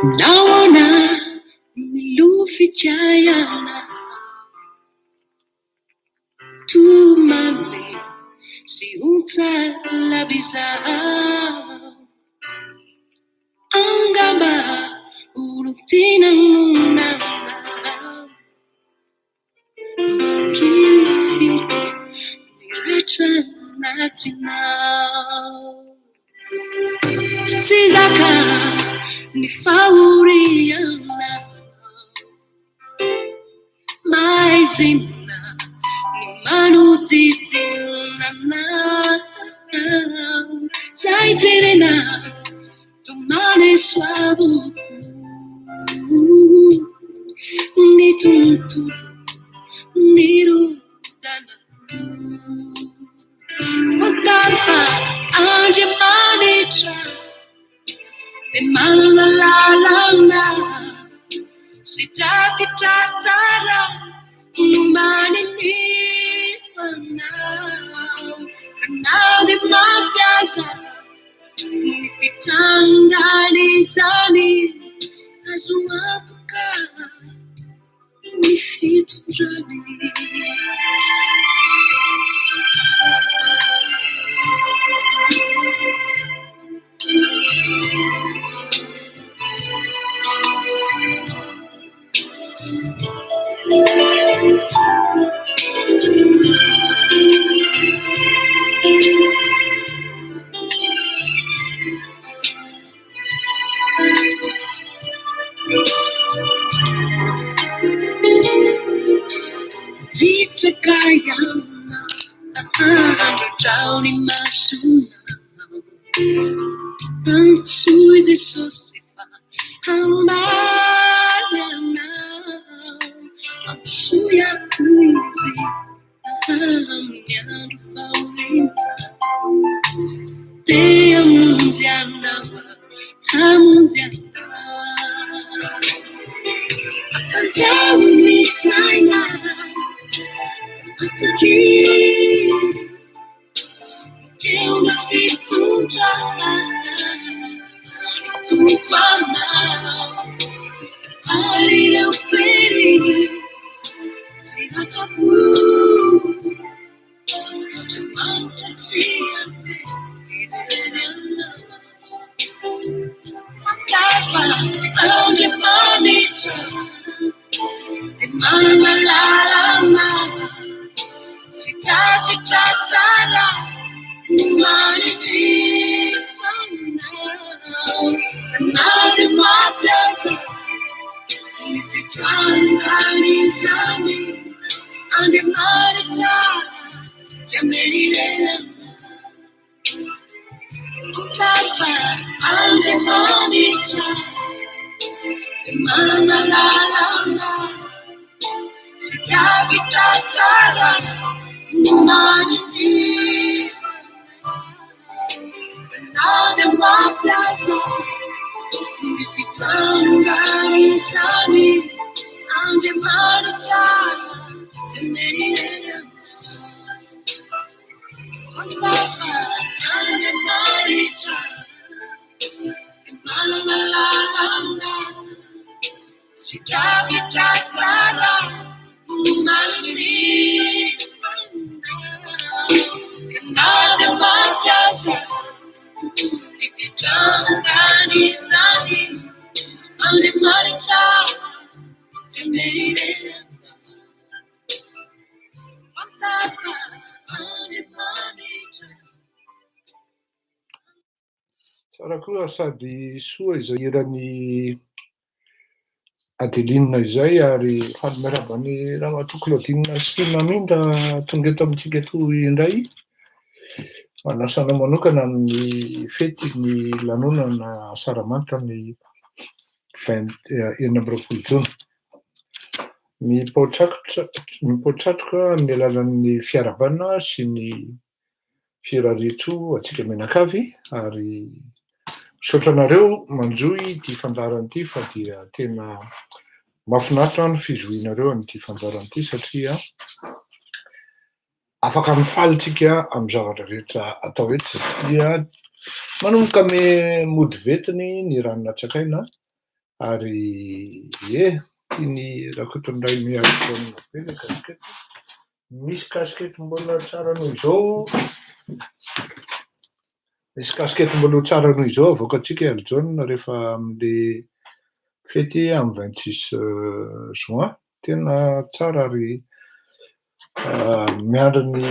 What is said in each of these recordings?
Nahoana no milofo fitiavana Tomany sy ontsa lava izaho Angamba olon-tiana no nanao Mangirifiry ny ratra anatinao Tsy zaka ny fahoriana Maizina ny manodidina anao Izay jerena toa maneso avokoa Ny tontolo mirodana Fantaro fa Andriamanitra dia manana lalana sy drafitra tsara nomaniny ho anao. Ka na dia mafy aza ny fitrangan'izany, azo antoka ny fitondrany. Mitraka ihany andradrao ny masonao. Antsoy Jesosy fa hamaly anao. Antsoy aho Izy amin'ny andro fahoriana. Te hamonjy anao, hamonjy anao. Atanjaho ny saina, matokia. Ekeo ny fitondrana Tompo anao. Ary ireo fery sy ratram-po, Andriamanitra tsy hamely anao. Fantaro fa Andriamanitra dia manana lalana sy drafitra tsara nomaniny aminao. Na dia mafy aza ny fitrangan'izany, Andriamanitra tsy hamely irery anao. Fantaro fa Andriamanitra dia manana lalana sy drafitra tsara nomaniny Na dia mafy aza ny fitrangan'izany, Andriamanitra tsy hamely irery anao. Fantaro fa Andriamanitra dia manana lalana sy drafitra tsara nomaniny aminao. Na dia mafy aza ny fitrangan'izany, Andriamanitra tsy hamely irery anao. Fantaro fa Andriamanitra. Tsara koa sady soa izay hiran'i Adeline izay ary faly miarahaba an'i Ramatoa Claudine sy Mamindra tonga eto amintsika eto indray. Manasa anao manokana amin'ny fety ny lanonana Asaramanitra ny vingt 26 jona. Mipaotrakotra mipaotratroka amin'ny alalan'ny fiarahabana sy ny firariantsoa antsika mianakavy ary misaotra anareo manjohy ity fandaharana ity fa dia tena mahafinaritra ny fizohianareo an'ity fandaharana ity satria afaka mifaly tsika amin'ny zavatra rehetra atao eto satria manomboka mody ventiny ny rano natsakaina. Ary ie, tian'i Rakotondrainy Miarijaona be ilay kasikety. Misy kasikety mbola tsara noho izao, misy kasikety mbola ho tsara noho izao avoakantsika Harijaona rehefa amin'le fety amin'ny 26 juin. Tena tsara ary miandry ny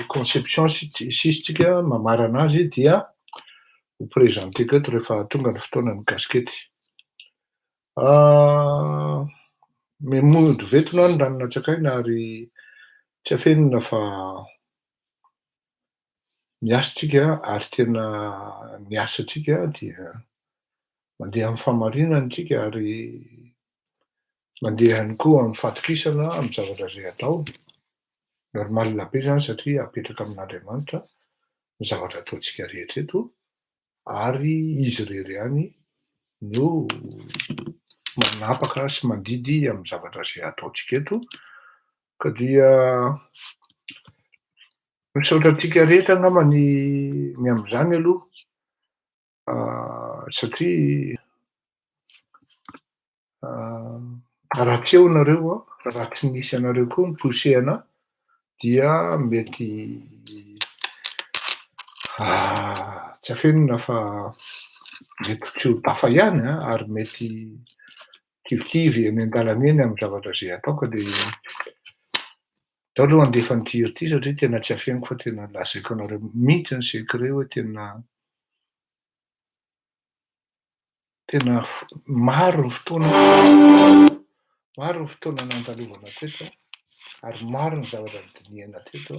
conception sisa tsika mamarana azy dia ho présenter-ko eto rehefa tonga ny fotoanan'ny kasikety. Mody ventona aho ny rano natsakaina ary tsy afenina fa miasa tsika ary tena ny asantsika dia mandeha amin'ny fahamarinana tsika ary mandeha ihany koa amin'ny fahatokisana amin'ny zavatra izay atao. Normal be izany satria apetraka amin'Andriamanitra ny zavatra ataontsika rehetra eto ary Izy irery ihany no manapaka sy mandidy amin'ny zavatra izay ataontsika eto. Ka dia misaotra antsika rehetra angamba ny ny amin'izany aloha satria raha tsy eo nareo an, raha tsy nisy anareo koa ni-pousser anah dia mety tsy afenina fa mety tsy ho tafa ihany an, ary mety kivikivy eny an-dalana eny amin'ny zavatra izay atao ka dia ndao aloha handefa an'ity hira ity satria tena tsy afeniko fa tena lazaiko anareo mihitsy ny secret hoe tena tena maro ny fotoana, maro ny fotoana nandalovana teto ary maro ny zavatra nodinihana teto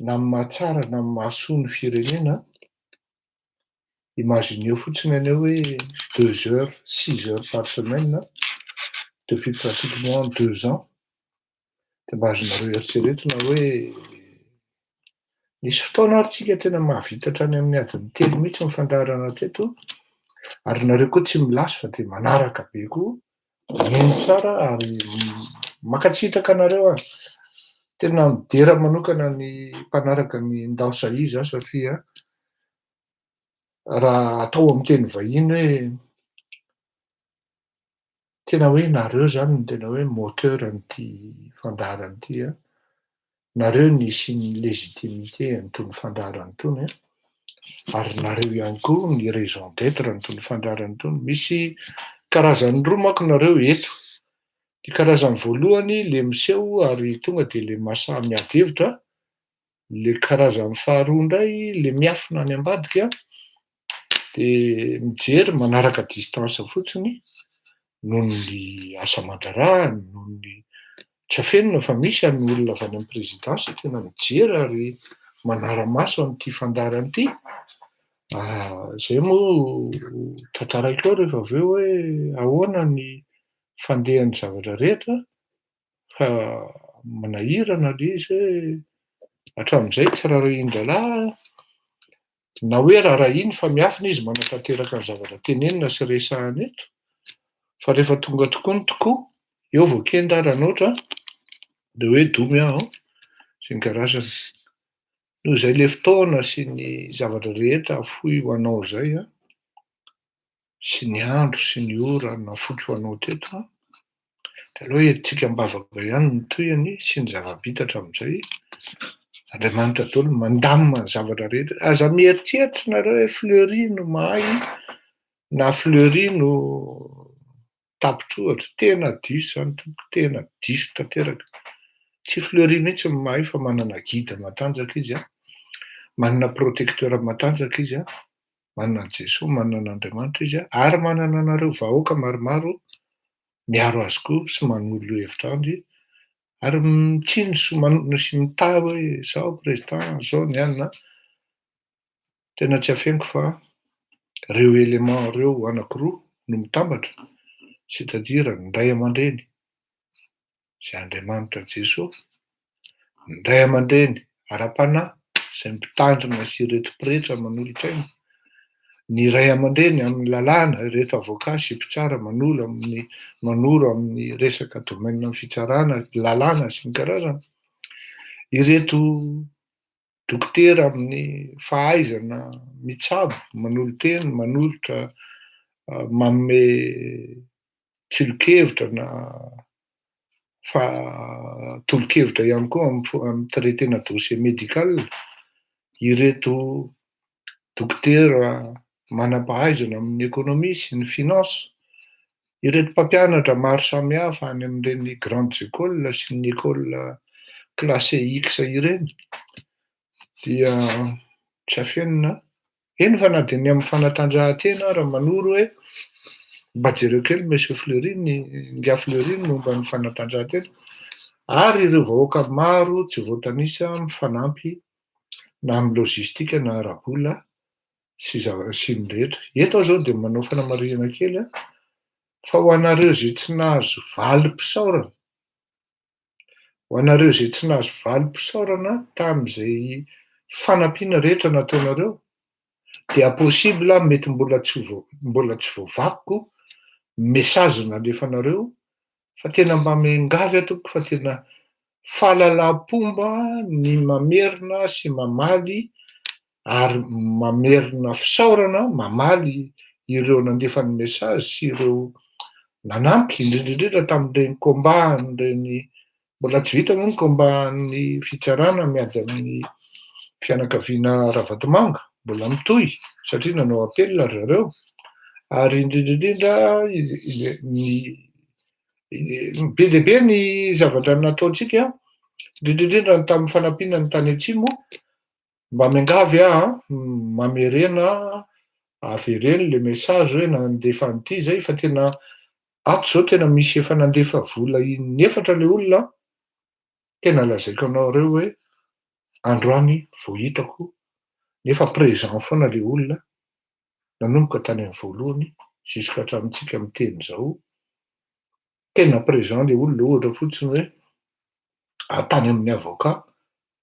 na amin'ny mahatsara na amin'ny mahasoa ny firenena. Imagineo fotsiny anie hoe deux heures, six heures par semaine depuis pratiquement 2 ans dia mba azonareo eritreretina hoe nisy fotoana ary tsika tena mahavita hatrany amin'ny adiny telo mihitsy ny fandaharana teto ary nareo koa tsy milasy fa dia manaraka be koa, mihaino tsara ary mankasitraka anareo aho. Tena midera manokana ny mpanaraka ny Ndao Sahia za satria raha atao amin'ny teny vahiny hoe tena hoe nareo zany no tena hoe moteur an'ity fandaharana ity an, nareo no nisian'ny légitimité an'itony fandaharana itony an, ary nareo ihany koa ny raison d'être an'itony fandaharana itony. Misy karazany roa manko nareo eto, ny karazany voalohany le miseho ary tonga de le mahasahy miady hevitra, le karazany faharoa indray le miafina any ambadika de mijery manaraka distance fotsiny noho ny asa aman-draharaha, noho ny tsy afenina fa misy any olona avy any amin'ny présidence tena mijery ary manara-maso an'ity fandaharana ity. Zay moa tantaraiko eo rehefa avy eo hoe ahoana ny fandehan'ny zavatra rehetra fa manahirana le izy hoe hatramin'izay tsy raharahian-drahalahy na hoe raharahiany fa miafina izy manatanteraka ny zavatra tenenina sy resahana eto fa rehefa tonga tokoa ny tokoa eo vao kenda ary hanoatra de hoe domy aho sy ny karazany. Noho izay le fotoana sy ny zavatra rehetra afoy ho anao izay an, sy ny andro sy ny ora nafoiko ho anao teto an, dia aleo entintsika am-bavaka ihany ny tohiny sy ny zava-bita hatramin'izay. Andriamanitra daholo no mandamina ny zavatra rehetra. Aza mieritreritra nareo hoe Fleury no mahay na Fleury no tapitr'ohatra. Tena diso izany tompoko, tena diso tanteraka. Tsy Fleury mihitsy no mahay fa manana guide matanjaka izy an, manana protecteur matanjaka izy an, manana an'i Jesoa, manana an'Andriamanitra izy an, ary manana anareo vahoaka maromaro miaro azy koa sy manolo hevitra azy ary mitsinjo sy sy mitahy hoe zao président, zao ny anona. Tena tsy afeniko fa reo éléments reo anankiroa no mitambatra, c'est à dire ny ray aman-dreny izay Andriamanitra Jesoa, ny ray aman-dreny ara-panahy izay mpitandrina sy ireto pretra manolo-tsaina, ny ray aman-dreny amin'ny lalàna, ireto avocat sy mpitsara manolo amin'ny manoro amin'ny resaka domaine amin'ny fitsarana, lalàna sy ny karazany, ireto dokotera amin'ny fahaizana mitsabo, manolo-teny, manolotra. manome tsilo-kevitra na fa tolo-kevitra ihany koa amin'ny traiter-na dossier médical ireto dokotera manam-pahaizana amin'ny économie sy ny finance, ireto mpampianatra maro samihafa any amin'ireny grandes écoles sy ny école classé X ireny dia tsy afenina. Eny fa na dia ny amin'ny fanatanjahantena ara manoro hoe mba jereo kely Monsieur Fleury ny Ingahy Fleury ny momba ny fanatanjahantena ary ireo vahoaka maro tsy voatanisa mifanampy na amin'ny lojistika na ara-bola sy zava- sy ny rehetra. Eto aho izao dia manao fanamarihana kely fa ho anareo izay tsy nahazo valim-pisaorana, Ho anareo izay tsy nahazo valim-pisaorana tamin'izay fanampiana rehetra nataonareo dia possible mety mbola tsy ho mbola tsy voavakiko message nalefanareo fa tena mba miangavy aho tompoko fa tena fahalalam-pomba ny mamerina sy mamaly ary mamerina fisaorana mamaly ireo nandefa ny message sy ireo nanampy indrindra indrindra tamin'ireny combat an'ireny mbola tsy vita moa ny combat an'ny fitsarana miady amin'ny fianakaviana Ravatomanga mbola mitohy satria nanao appel ry zareo ary indrindra indrindra ny be dia be ny zavatra nataontsika indrindra indrindra ny tamin'ny fanampiana ny tany atsimo. Mba miangavy aho an, mamerena avereno le message hoe nandefa an'ity zay fa tena ato zao tena misy efa nandefa vola in'efatra le olona an, tena lazaiko anareo hoe androany vao hitako nefa présent foana le olona nanomboka tany amin'ny voalohany jusqu'à hatramintsika miteny zao, tena présent le olona ohatra fotsiny hoe tany amin'ny avocat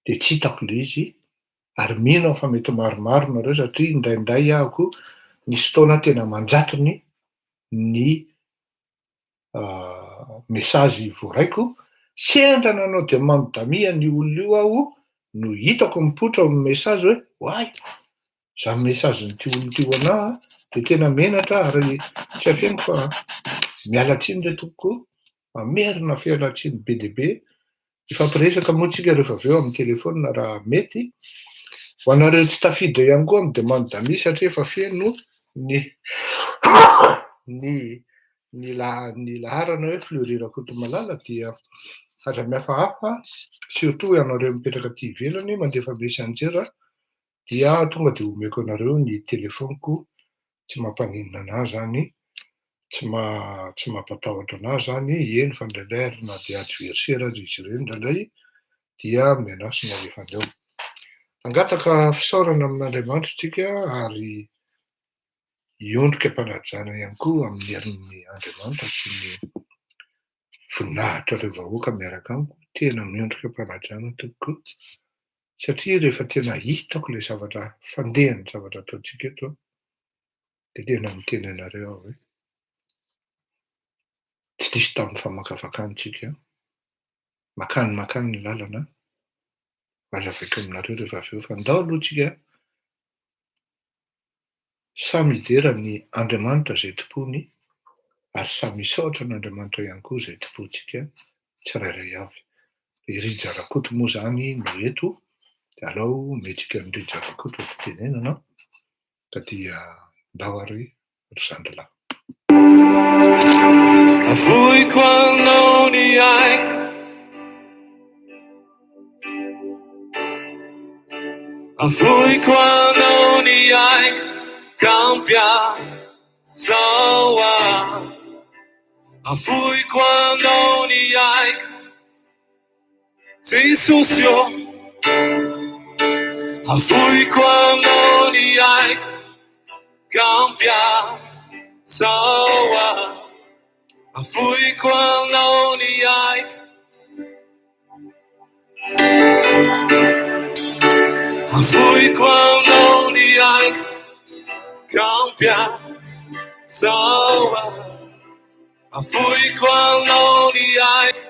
de tsy hitako le izy ary mino aho fa mety maromaro nareo satria indraindray aho koa nisy fotoana tena aman-jatony ny message voaraiko, sendra nanao demande d'amis an'io olona io aho no hitako mipoitra ao amin'ny message hoe oay! Zany message-n'ity olona ity ho anah de tena menatra ary tsy afeniko fa miala tsiny re tompoko, mamerina fialantsiny be dia be, hifampiresaka moa tsika rehefa avy eo amin'ny téléphone raha mety, ho anareo tsy tafiditra ihany koa amin'ny demande d'amis satria efa feno ny ny ny laha- ny laharana hoe Fleury Rakotomalala dia aza mihafahafa surtout ianareo mipetraka aty ivelany mandefa messenger dia tonga dia omeko anareo ny telefaoniko, tsy mampaninona anah zany, tsy tsy mampatahotra anah zany, eny fa indraindray ary na dia adversaire aza izy ireny indraindray dia menace no alefany ao. Hangataka fisaorana amin'Andriamanitra isika ary hiondrika am-panajana ihany koa amin'ny herin'ny Andriamanitra sy ny voninahitr'ireo vahoaka miaraka amiko, tena miondrika am-panajana tompoko. Satria rehefa tena hitako ilay zavatra fandehan'ny zavatra ataontsika eto an, dia tena miteny anareo aho hoe tsy diso tamin'ny famakafakana tsika, makany makany ny lalana, hazavaiko aminareo rehefa avy eo fa ndao aloha tsika samy hidera ny Andriamanitra izay tompoiny ary samy hisaotra an'Andriamanitra ihany koa izay tompointsika tsirairay avy. I Rija Rakoto moa izany no eto, dia alao omentsika an'i Rija Rakoto ny fitenenana ka dia ndao ary ry zandry lahy. Afoiko anao ny aiko Afoiko anao ny aiko ka ampiasao ahy Afoiko anao ny aiko Jesosy ô Afoiko anao ny aiko ka ampiasao ahy Afoiko anao ny aiko Afoiko anao ny aiko ka ampiasao ahy Afoiko anao ny aiko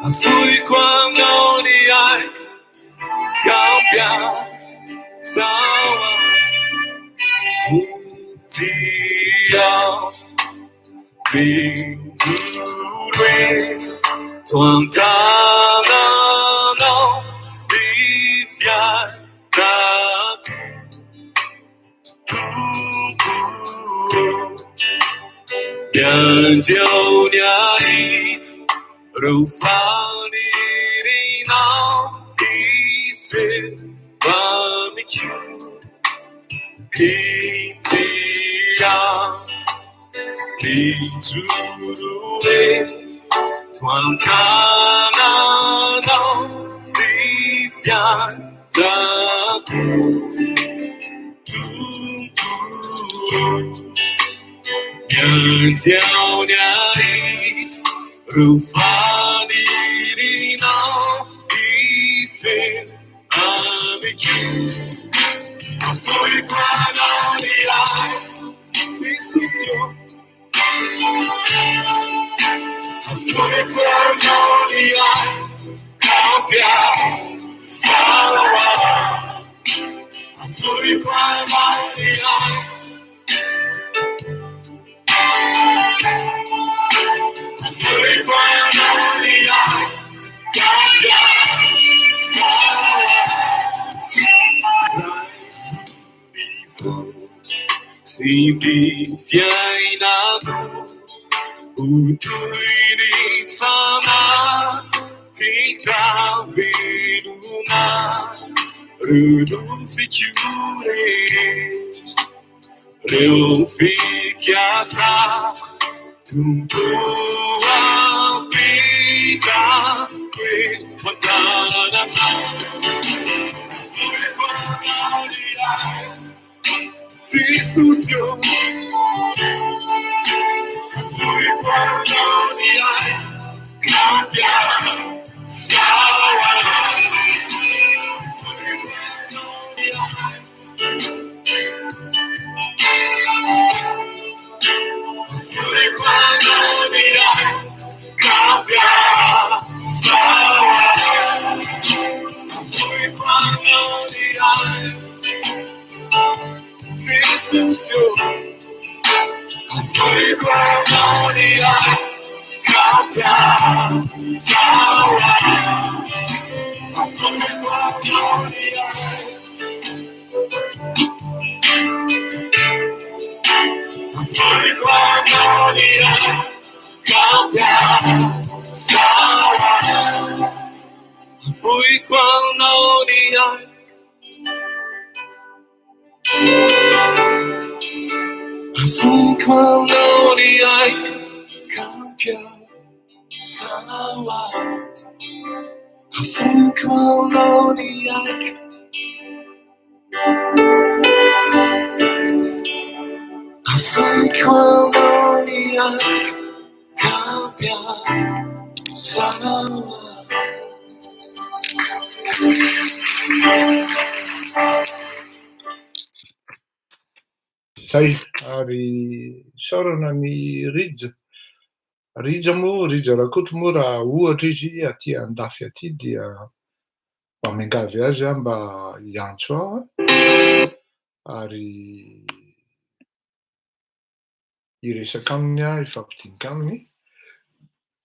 Afoiko anao ny aiko ka ampiasao. sawa Ity aho mijoro eto an-tananao ny fiainako Tompo ô. Miandry ao ny hahita ireo fanirianao hiseho amiko. Ity aho mijoro eto an-tananao ny fiainako Tompo ô. Miandry ao ny hahita ireo fanirianao hiseho amiko. Afoiko anao ny ahy, Jesosy ô. Afoiko anao ny ahy, Kampiasao ahy. Afoiko anao ny ahy. Afoiko anao ny ahy, Kampiasao ahy. Raiso ny fo sy ny fiainako ho toy ny fanatitra velona ireo nofiko rehetra. Reo fikasako Tompo apetrako eto an-tananao. Afoiko anao ny ahy, Jesosy ô. Afoiko anao ny ahy, ka ampiasao ahy. Afoiko anao ny ahy. Afoiko anao ny ahy, ka ampiasao ahy. Afoiko anao ny ahy, Jesosy ô. Afoiko anao ny ahy, ka ampiasao ahy. Afoiko anao ny ahy. Afoiko anao ny ahy, ka ampiasao ahy. Afoiko anao ny ahy. Afoiko anao ny aiko, ka ampiasao ahy. Afoiko anao ny aiko. Afoiko anao ny aiko, ka ampiasao ahy. Zay, ary isaorana ny Rija. Rija moa, Rija Rakoto moa raha ohatra izy aty andafy aty dia mba miangavy azy aho mba hiantso ahy ary hiresaka aminy aho, hifampidinika aminy.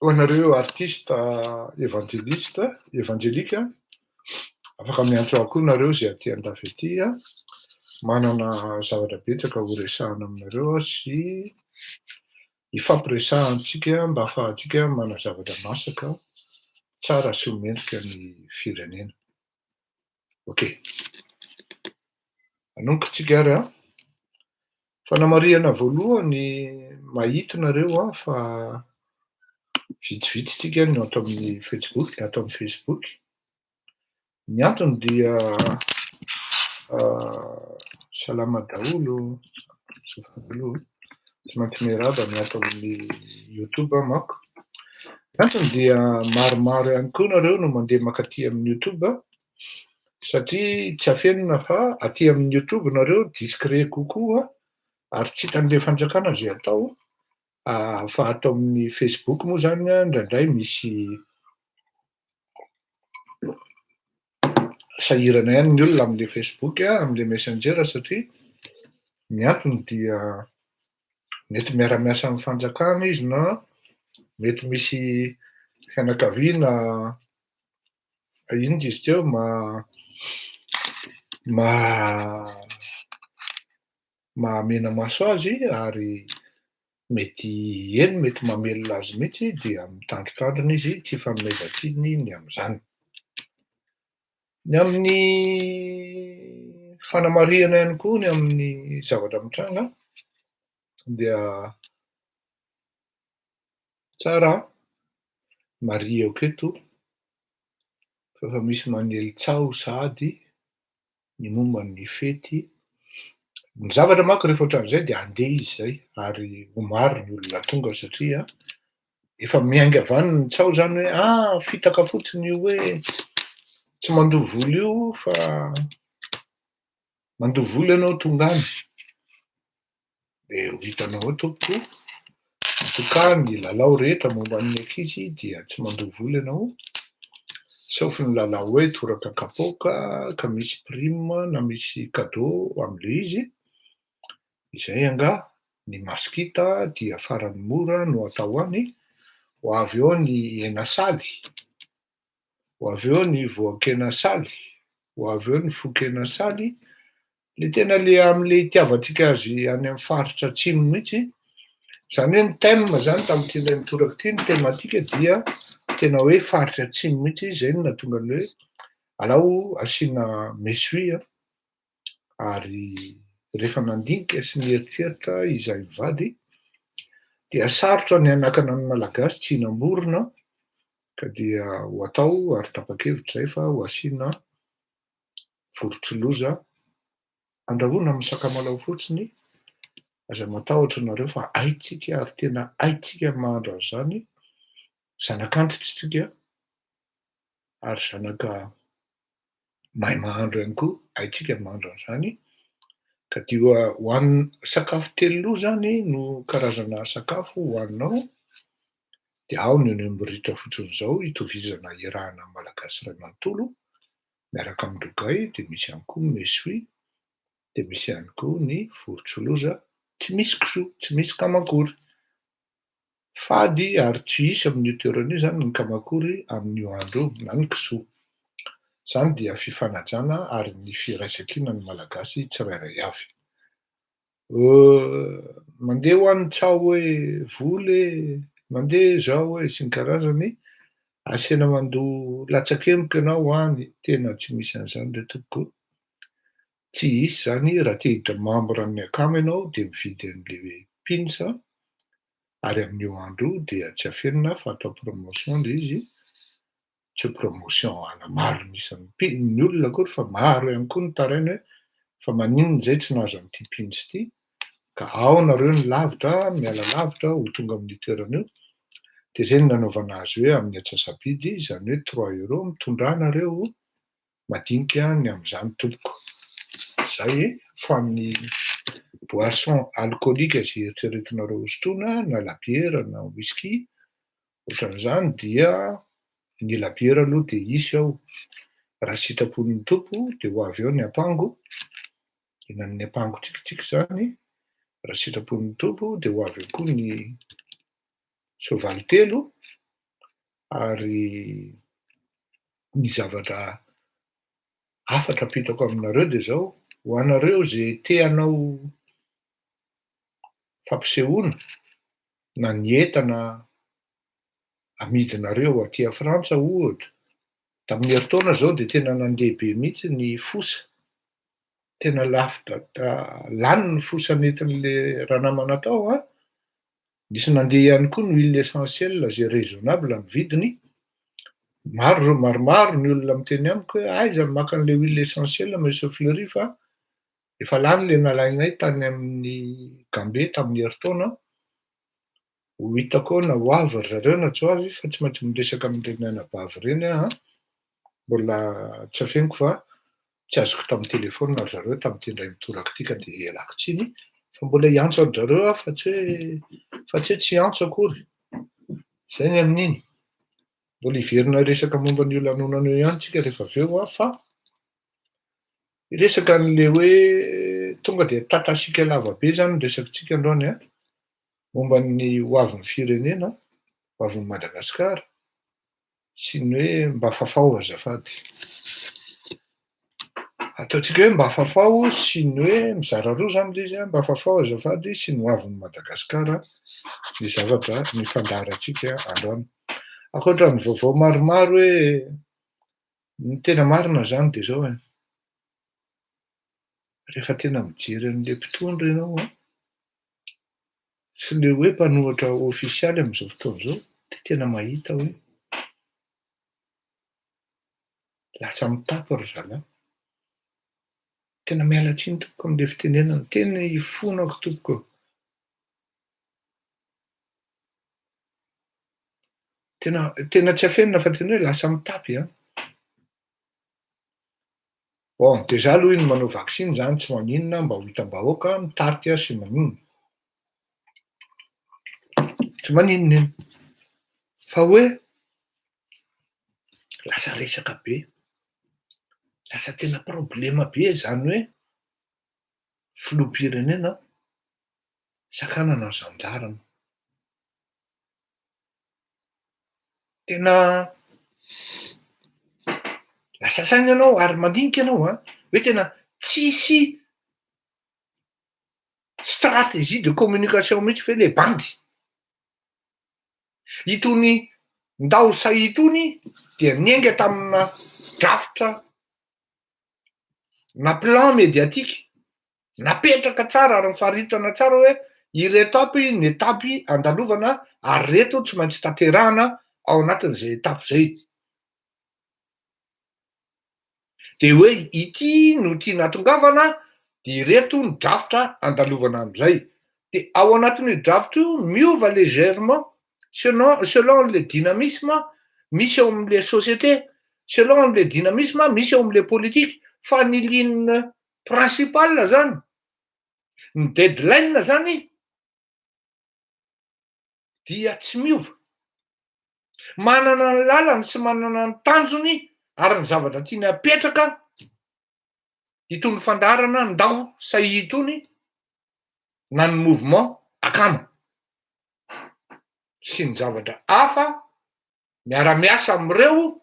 Ho anareo artiste evanjeliste, evanjelika, afaka miantso ahy koa nareo izay aty andafy aty an, manana zavatra betsaka ho resahana aminareo aho sy hifampiresahantsika mba ahafahantsika manana zavatra masaka tsara sy ho mendrika ny firenena. Ok. Hanomboka tsika ary an. Fanamarihana voalohany, mahita nareo an fa vitsivitsy tsika no ato amin'ny Facebook, ato amin'ny Facebook. Ny antony dia salama daholo, tsy maintsy miarahaba ny ato amin'ny YouTube aho manko. Ny antony dia maromaro ihany koa nareo no mandeha mankaty amin'ny YouTube satria tsy afenina fa aty amin'ny YouTube nareo discret kokoa ary tsy hitan'ilay fanjakana izay atao fa ato amin'ny Facebook moa zany indraindray misy Sahirana ihany ny olona am'le Facebook a, am'le Messenger satria ny antony dia mety miara-miasa amy fanjakana izy na mety misy fianakaviana, inona izy teo, mahamena maso azy ary mety eny mety mamelona azy mihitsy, dia mitandrotandrona izy tsy hifanomezan-tsiny ny am'izany. Ny amin'ny fanamarihana ihany koa ny amin'ny zavatra mitranga dia tsara marihako eto fa efa misy manely tsaho sahady ny momba ny fety. Ny zavatra manko rehefa ohatran'izay de andeha izy zay ary ho maro ny olona tonga satria efa miainga avy any ny tsaho zany hoe ah, fitaka fotsiny io hoe tsy mandoa vola io fa mandoa vola ianao tonga any. De ho hitanao eo tompoko, en tout cas ny lalao rehetra momba ny ankizy dia tsy mandoa vola ianao, sauf ny lalao hoe toraka kapoaka ka misy prime na misy cadeau am'le izy. Izay angaha ny masikita dia farany mora no atao any, ho avy eo ny hena saly, ho avy eo ny voan-kena saly, ho avy eo ny fo-kena saly, le tena le am'le itiavantsika azy any amy faritra atsimo mihitsy. Zany hoe ny thème zany tam'ity indray mitoraka ity, ny thématique dia tena hoe faritra atsimo mihitsy, zay no nahatonga ny hoe alao asiana méchoui a. Ary rehefa nandinika sy nieritreritra izahay mivady dia sarotra ny hanakana ny Malagasy tsy hihinam-borona, ka dia ho atao ary tapa-kevitra zay fa ho asiana vorontsiloza andrahoina amy sakamalao fotsiny. Aza matahotra nareo fa haitsika ary tena haitsika ny mahandro an'izany, zanak'antitra tsika ary zanaka mahay mahandro ihany koa, haitsika ny mahandro an'izany. Ka dia hohanina sakafo telo loha zany no karazana sakafo hohaninao, de ao ny oignon ritra fotsiny zao hitovizana iarahana amy Malagasy ray manontolo miaraka amy rogay, de misy ihany koa ny méchoui, de misy ihany koa ny vorontsiloza tsy misy kisoa, tsy misy kamakory. Fady ary tsy hisy amin'io toerana io zany ny kamakory amin'io andro io na ny kisoa. Zany dia fifanajana ary ny firaisankina ny Malagasy tsirairay avy. Mandeha ho an'ny tsaho hoe vola e, mandeha zao hoe sy ny karazany, asiana mandoa latsakemboka ianao any, tena tsy misy an'izany re tompoko. Tsy hisy zany. Raha te hiditra membre ny akama ianao de mividy an'le pins, ary amin'io andro io dia tsy afenina fa atao promotion le izy, tsy promotion hanamaro ny isan'ny ny olona akory fa maro ihany koa ny taraina hoe fa maninona zay tsy nahazo an'ity pins ity, ka ao nareo ny lavitra miala lavitra ho tonga amin'io toerana io. De zay no nanaovana azy hoe amin'ny antsasabidy, zany hoe 3 euros mitondra anareo madinika ny am'izany tompoko. Zay fa ny boisson alcoolique zay eritreretinareo hosotroina na labiera na whisky ohatran'izany, dia ny labiera aloha de hisy ao raha sitrapon'ny Tompo, de ho avy eo ny ampango, hihinan'ny ampango tsikitsiky zany raha sitrapon'ny Tompo, de ho avy eo koa ny soavaly telo. Ary ny zavatra hafatra ampitako aminareo de zao: ho anareo zay te hanao fampisehoana na ny entana amidinareo aty a Frantsa ohatra, tamin'ny herintaona zao de tena nandeha be mihitsy ny fosa, tena lafo lany ny fosa nentin'le ranamana tao a. Nisy nandeha ihany koa ny huile essentielle zay raisonnable ny vidiny. Maro maromaro ny olona miteny amiko hoe aiza no maka an'le huile essentielle, monsieur Fleury, fa efa lany le nalainay tany amin'ny Gambe tamin'ny herintaona. Ho hitako eo na ho avy ry zareo na tsy ho avy, fa tsy maintsy miresaka amin'ireny anabavy ireny aho a. Mbola tsy afeniko fa tsy azoko tamin'ny telefôna ry zareo tamin'ity indray mitoraka ity, ka de ialako tsiny fa mbola hiantso an-dry zareo aho, fa tsy hoe tsy hiantso akory. Zay ny amin'iny. Mbola hiverina resaka momba an'io lanonana io ihany tsika rehefa avy eo a fa Hiresaka an'le hoe tonga de tatasika lava be zany ny resakitsika androany an, momba ny ho avin'ny firenena, ho avin'i Madagasikara, sy ny hoe mba fafao azafady. Ataontsika hoe mba fafao sy ny hoe mizara roa zany le izy an, mba fafao azafady sy ny ho avin'i Madagasikara ny zavatra nifandaharantsika androany. Ankoatra ny vaovao maromaro hoe ny tena marina zany de zao e, rehefa tena mijery an'le mpitondra ianao an, sy le hoe mpanohitra ofisialy amin'izao fotoana izao de tena mahita hoe lasa mitapy ry zalahy. Tena miala tsiny tompoko am'le fitenenana, tena ifonako tompoko. Tena tena tsy afenina fa tena hoe lasa mitapy an. Bon, déjà aloha iny manao vaksiny zany tsy maninona mba ho hitam-bahoaka mitarika sy maninona. Tsy maninona iny. Fa hoe lasa resaka be, lasa tena problema be zany hoe filoham-pirenena sakanana ny zandarma. Tena lasa saina ianao ary mandinika ianao an, hoe tena tsisy stratégie de communication mihitsy ve le bandy? Itony Ndao Sahy itony dia niainga tamina drafitra na plan médiatique Napetraka tsara ary nifaritana tsara hoe ireto aby ny étapes andalovana ary ireto tsy maintsy tanterahana ao anatin'izay étapes izay. Dia hoe ity no tiana hatongavana dia ireto ny drafitra andalovana amin'izay. Dia ao anatin'io drafitra io miova légèrement selon selon le dynamisme misy eo amin'le société, selon le dynamisme misy eo amin'le politique fa ny ligne Principal zany, ny deadline zany dia tsy miova. Manana ny lalany sy manana ny tanjony ary ny zavatra tiany apetraka itony fandaharana ndao sahia itony na ny mouvement akama sy ny zavatra hafa miara-miasa amin'ireo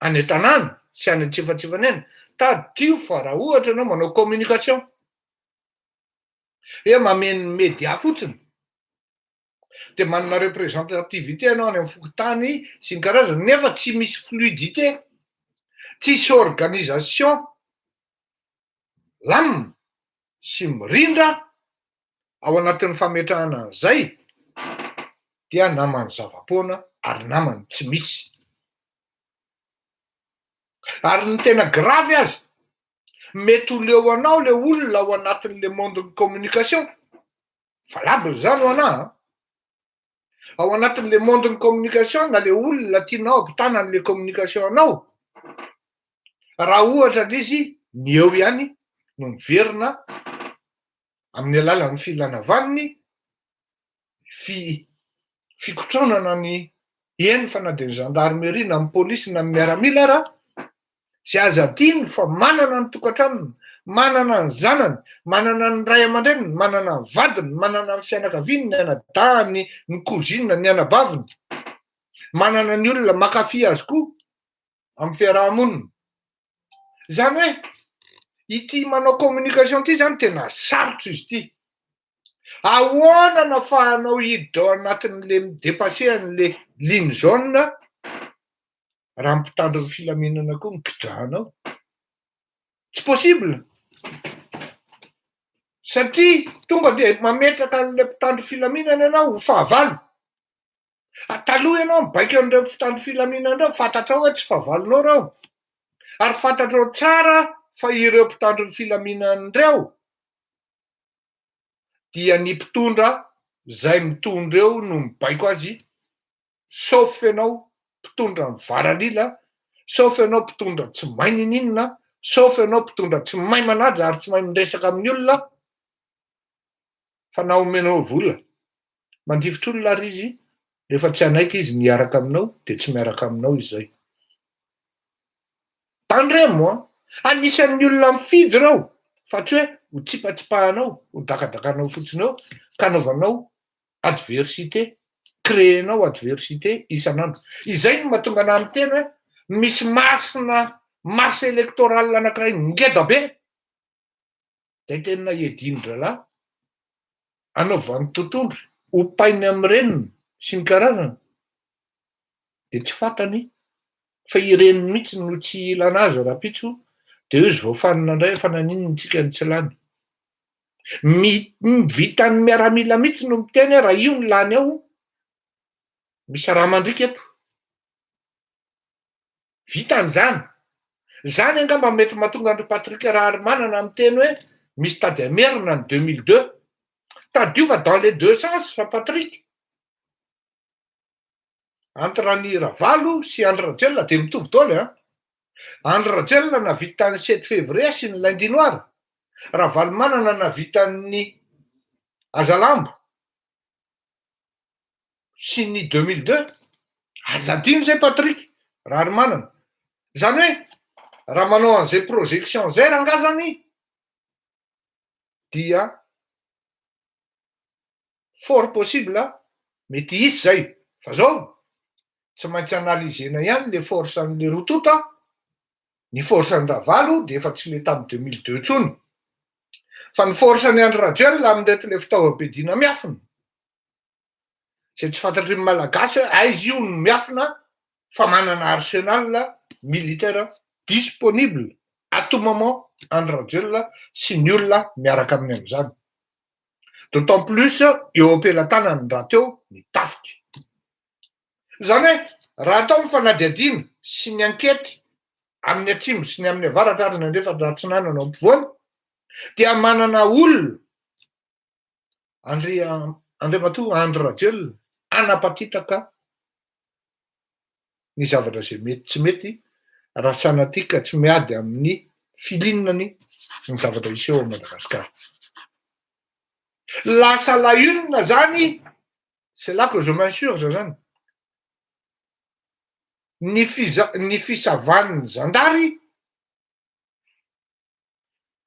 any an-tanàna sy any an-tsifatsifany any, tadidio fa raha ohatra ianao manao communication, hoe mameno ny media fotsiny, de manana représentativité ianao any amin'ny fokontany sy ny karazany nefa tsy misy fluidité, tsisy organisation lamina sy mirindra ao anatin'ny fametrahana an'izay dia naman'ny zava-poana ary naman'ny tsy misy. Ary ny tena gravy aza, mety ho leo anao le olona ao anatin'le monde-n'ny communication, valable zany ho anah an, ao anatin'le monde-n'ny communication na le olona tianao ampitana an'le communication anao, raha ohatra le izy ny eo ihany no miverina amin'ny alalan'ny filana vaniny, fi- fikotronana ny eny fa na dia ny gendarmerie na ny polisy na ny miaramila ara, izay aza adino fa manana ny tokantranony, manana ny zanany, manana ny ray aman-dreniny, manana ny vadiny, manana ny fianakaviany, ny anadahiny, ny cousine, ny anabaviny, manana ny olona mankafy azy koa amin'ny fiaraha-monina. Izany hoe ity manao communication ity zany tena sarotra izy ity. Ahoana no afahanao hiditra ao anatin'le mi-depasser an'le ligne jaune raha ny mpitandro ny filaminana koa no gidrahanao? Tsy possible! Satria tonga de mametraka an'le mpitandro filaminana ianao ho fahavalo. Taloha ianao mibaiko an'ireo mpitandro filaminana ireo, fantatrao hoe tsy fahavalonao ireo. Ary fantatrao tsara fa ireo mpitandro ny filaminana ireo dia ny mpitondra izay mitondra eo no mibaiko azy, sauf ianao mpitondra mivaralila, sauf ianao mpitondra tsy mahay ninininona, sauf ianao mpitondra tsy mahay manaja ary tsy mahay miresaka amin'ny olona, fa na omenao vola Mandifotra olona ary izy, rehefa tsy hanaiky izy ny hiaraka aminao dia tsy miaraka aminao izy zay. Tandremo an! Anisan'ny olona mifidy ireo fa tsy hoe ho tsipatsipahanao, ho dakadakanao fotsiny eo ka anaovanao adversité, créer-nao adversité isan'andro. Izay no mahatonga anah miteny hoe misy masse-na masse électorale anankiray ngeda be, zay tena iadian-drahalahy, anaovany totohondry, ompainy amin'ny reniny sy ny karazany, de tsy fantany fa ireny mihitsy no tsy ilana azy rahampitso, de eo izy vao fanina indray fa naninona tsika no tsy lany. Mi- vitan'ny miaramila mihitsy no miteny hoe raha io no lany ao, misy raha mandriaka eto. Vitany zany. Zany angamba mety mahatonga an-dry Patrick Raharimanana miteny hoe misy tady hamerina ny 2002. Tadidio fa dans les deux sens fa Patrick. Entre an'i Ravalo sy Andry Rajoelina dia mitovy daholo an. Andry Rajoelina nahavita ny 7 février sy ny lundi noir. Ravalomanana nahavita ny Hazalambo sy ny 2002. Aza adino zay Patrick Raharimanana. Zany hoe raha manao an'izay projection zay rangaha zany dia fort possible mety hisy zay fa zao tsy maintsy analyser-na ihany le force an'le roa tonta, ny force an-dRavalo de efa tsy le tamy 2002 intsony fa ny force an'i Andry Rajoelina amin'ireto le fitaovam-piadiana miafina zay tsy fantatry ny Malagasy hoe aiza io no miafina fa manana arsenal militaire disponible à tout moment Andry Rajoelina sy ny olona miaraka aminy am'izany, d'autant plus eo am-pelatanany rahateo ny tafika. Zany hoe raha atao ny fanadihadiana sy ny ankety amin'ny atsimo sy ny amin'ny avaratra ary ny andrefana atsinanana ao ampovoany dia manana olona Andry Andriamatoa Andry Rajoelina hanapatitaka ny zavatra izay mety tsy mety raha sanatria ka tsy miady amin'ny filinany ny zavatra hiseho ao Madagasikara. Lasa la une zany, c'est là que je m'insurge zany, ny fiza- ny fisavan'ny zandary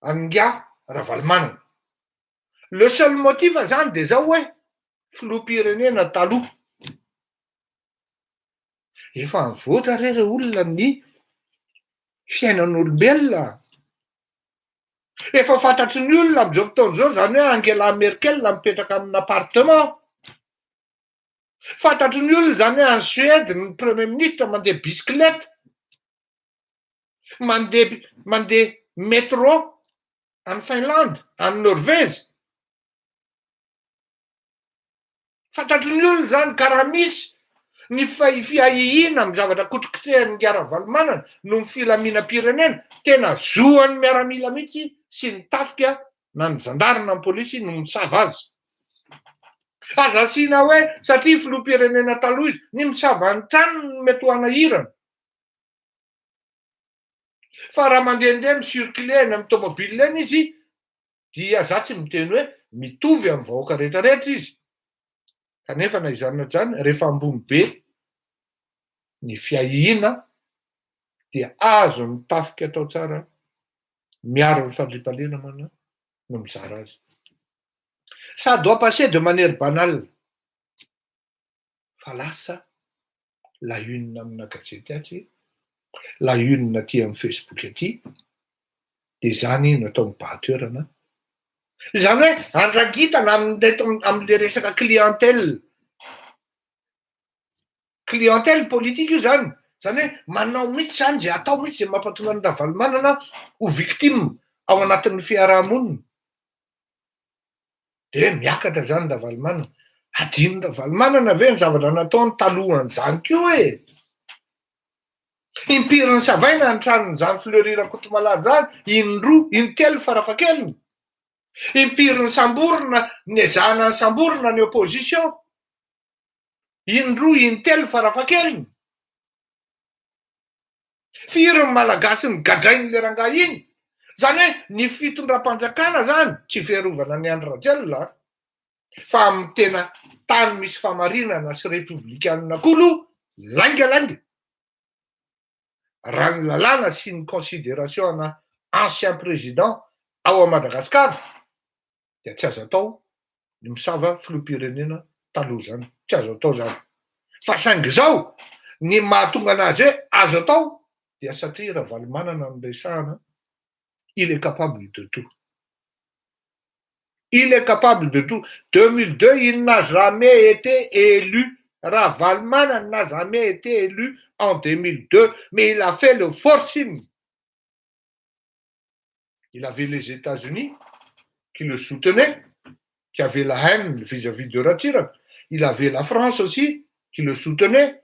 an'ingahy Ravalomanana. Le seul motif zany de zao hoe filoham-pirenena taloha. Efa mivoatra re re olona ny fiainan'olombelona. Efa fantatry ny olona am'izao fotoana zao zany hoe Angela Merkel mipetraka amina appartement. Fantatry ny olona zany hoe any Suède ny premier ministre mandeha bicyclette, mandeha métro any Finlande, any Norvège. Fantatry ny olona zany ka raha misy ny fiahiahiana amy zavatra kotrokotrehan'ny Ravalomanana noho ny filaminam-pirenena, tena zoan'ny miaramila mihitsy sy ny tafika na ny zandary na ny polisy no misava azy. Aza asiana hoe satria filoham-pirenena taloha izy, ny misava ny tranony no mety ho anahirana. Fa raha mandehandeha mi-circuler eny amy tomobile eny izy dia za tsy miteny hoe mitovy amy vahoaka rehetrarehetra izy. Kanefa na izany na izany rehefa ambony be ny fiahiana dia azon'ny tafika atao tsara miaro ny fandriampahalemana no mizara azy. Ça doit passer de manière banale. Fa lasa la une amina gazety atsy, la une aty amy Facebook aty, de zany no atao mibahan-toerana. Zany hoe andrangitana amin'reto am'le resaka clientèle. Clientèle politique io zany, zany hoe manao mihitsy zany zay atao mihitsy zay mampatonga ny Ravalomanana ho victime ao anatin'ny fiarahamonina. De miakatra zany Ravalomanana. Adino Ravalomanana ve ny zavatra nataony talohan'izany koa e? Impiry ny savaina ny tranon'izany Fleury Rakotomalala zany, indroa, intelo farafahakeliny. Impiry ny samborina, niezahana ny samborina ny opposition. Indroa, intelo farafahakeliny. Firy ny Malagasy nigadrain'le rangahy iny. Zany hoe ny fitondram-panjakana zany tsy fiarovana ny Andry Rajoelina fa amin'ny tena tany misy famarinana sy repoblikanina koa aloha laingalainga. Raha ny lalàna sy ny considération ana ancien président ao a Madagasikara, dia tsy azo atao ny misava filoham-pirenena taloha zany, tsy azo atao zany. Fa saingy zao, ny mahatonga anazy hoe azo atao dia satria Ravalomanana no resahana, il est capable de tout. Il est capable de tout. 2002, il n'a jamais été élu. Ravalomanana n'a jamais été élu en 2002, mais il a fait le forcing. Il avait les États-Unis qui le soutenaient, qui avaient la haine vis-à-vis de Ratsiraka. Il avait la France aussi qui le soutenait,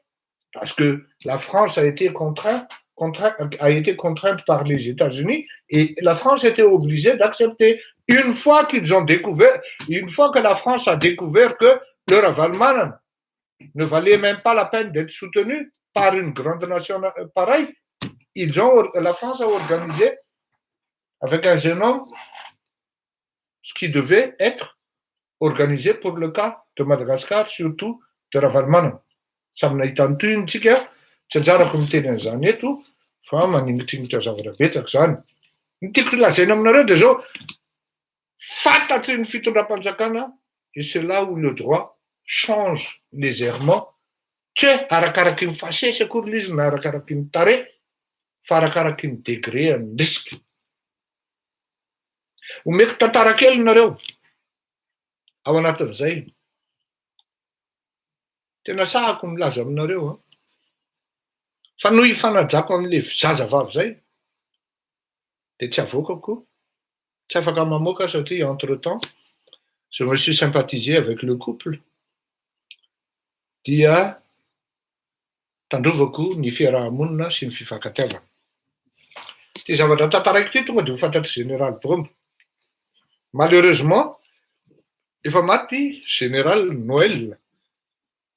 parce que la France a été contrainte, contrainte, a été contrainte par les États-Unis et la France était obligée d'accepter. Une fois qu'ils ont découvert, une fois que la France a découvert que le Ravalomanana ne valait même pas la peine d'être soutenu par une grande nation pareille, la France a organisé avec un jeune homme ce qui devait être organisé pour le cas de Madagascar, surtout de Ravalomanana. Samy nahita ny tohiny tsika, tsy anjarako miteny an'izany eto fa maningitringitra zavatra betsaka zany. Ny tiako lazaina aminareo de zao, fantatry ny fitondram-panjakana, et c'est là où le droit change légèrement, tsy hoe arakaraky ny fasesy akory le izy na arakaraky ny tare, fa arakaraky ny degré ny risque. Omeko tantara kely nareo ao anatin'izay. Tena sahako milaza aminareo a, fa noho ifanajako an'le zazavavy zay de tsy avoakako, tsy afaka mamoaka satria entre temps je me suis sympathisé avec le couple, dia tandrovako ny fiarahamonina sy ny fifankatiavana. Ty zavatra tantaraiko ty tonga de ho fantatry général Bomba. Malheureusement, efa maty général Noël,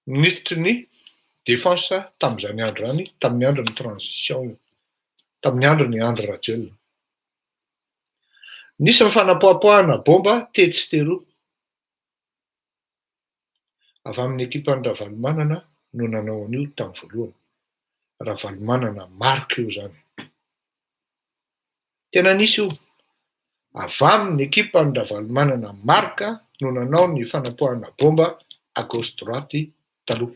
ministre ny défense tam'izany andro zany, tamin'ny andro ny transition io, tamin'ny andro ny Andry Rajoelina. Nisy ny fanapoapoahana bomba tetsy teroa. Avy amin'ny ekipan'ny Ravalomanana no nanao an'io tamin'ny voalohany. Ravalomanana Marc io zany. Tena nisy io. Avy amin'ny ekipan'ny Ravalomanana Marc no nanao ny fanapoahana bomba à gauche droite taloha.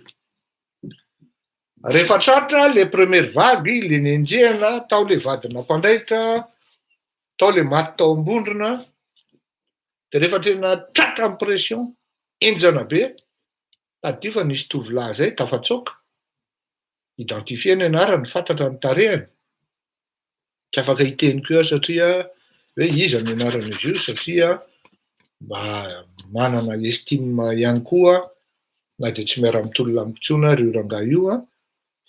Rehefa tratra le première vague, le nenjehana, tao le vadina mpandaitra, tao le maty tao ambondrona, de rehefa tena tratra amy pression enjana be, tadidio fa nisy tovolahy zay tafatsoaka, identifié ny anarany, fantatra ny tarehany, tsy afaka hiteny koa aho satria hoe iza ny anaran'izy io, satria mba manana estime ihany koa na de tsy miara-mitolona amiko intsony ary io rangahy io a,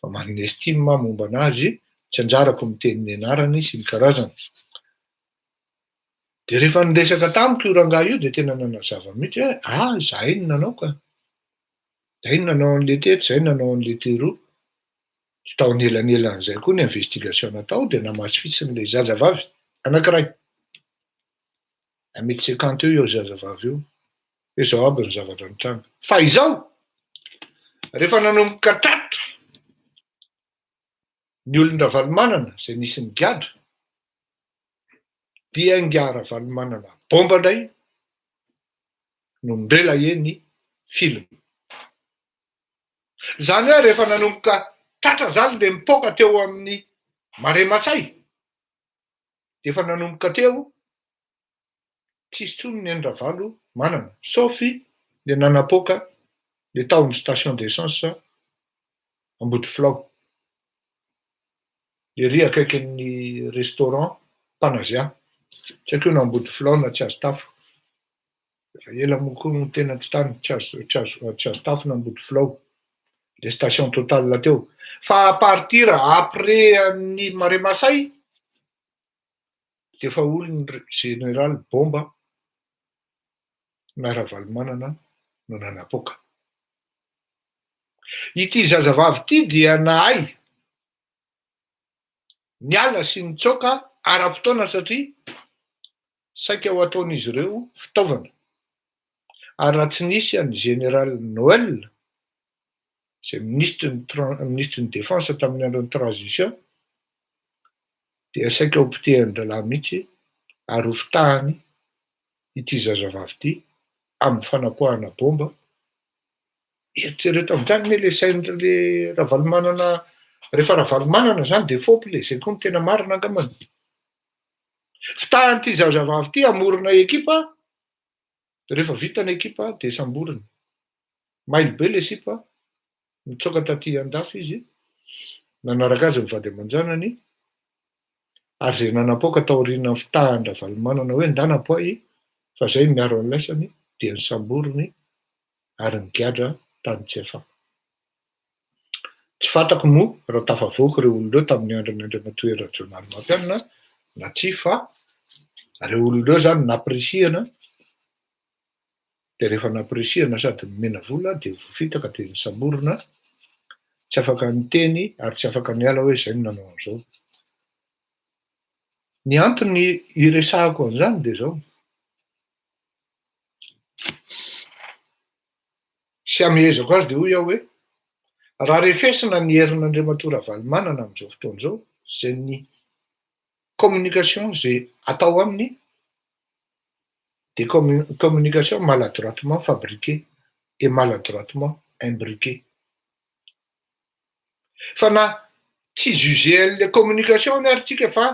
fa manana estime momba anazy, tsy anjarako miteny ny anarany sy ny karazany. De rehefa niresaka tamiko io rangahy io de tena nanazava mihitsy hoe ah, zahay no nanao ka, zay no nanao an'le tetsy, zay no nanao an'le teroa. Tao anelanelan'izay koa ny investigation natao de namasifisiny le zazavavy anankiray. 1 mètre 50 eo io zazavavy io, hoe zao aby ny zavatra nitranga. Fa izao, rehefa nanomboka tratra ny olon-dRavalomanana zay nisy nigadra, dia nga Ravalomanana bomba indray no nirelaye ny film. Zany hoe rehefa nanomboka tratra zany le mipoka teo amin'ny Marais Masay, de efa nanomboka teo tsisy intsony ny an-dRavalomanana, sauf le nanapoaka le tao amin'ny station d'essence Ambodifilao, ery akaikin'ny restaurant Panazia, tsy haiko io na Ambodifilao na tsy azo tafo. Efa ela moa koa no tena tsy tany, tsy azo tafo na Ambodifilao, le station Total teo. Fa à partir après ny Marais Masay, de efa olony général Bomba na Ravalomanana no nanapoaka. Ity zazavavy ity dia nahay niala sy nitsoaka ara-potoana satria saika ho ataon'izy ireo fitaovana. Ary raha tsy nisy any général Noël, zay ministre ny ministre ny défense tamin'ny andron'ny transition, de Dia saika ho potehin-drahalahy mihitsy ary ho fitahany ity zazavavy ity amin'ny fanapoahana bomba. Eritrereto amin'izany anie le sain'le Ravalomanana, rehefa Ravalomanana zany dia fopla e, zay koa no tena marina angambany. Fitahan'ity zazavavy ity hamorona ekipa, dia rehefa vita ny ekipa dia samboriny. Mailo be le sipa, nitsoaka taty andafy izy, nanaraka azy ny vady aman-janany, ary izay nanapoaka taorian'ny fitahan-dRavalomanana hoe ndana poay fa zay miaro an'laisany dia nosamboriny ary nigadra tany Tsiafahy. Tsy fantako moa raha tafavoaka ireo olona ireo tamin'ny andron'i Andriamatoa Hery Rajaonarimampianina na tsia fa ireo olona ireo izany nampirisihana dia rehefa nampirisihana sady nomena vola dia voafitaka dia nosamborina, tsy afaka niteny ary tsy afaka niala hoe izay no nanao an'izao. Ny antony iresahako an'izany dia izao, sy amehezako azy dia hoy aho hoe, raha refesina ny herin'Andriamatoa Ravalomanana amin'izao fotoana izao, izay ny communication izay atao aminy dia communication maladroitement fabriquée et maladroitement imbriquée. Fa na tsy juger an'ilay communication anie ary tsika fa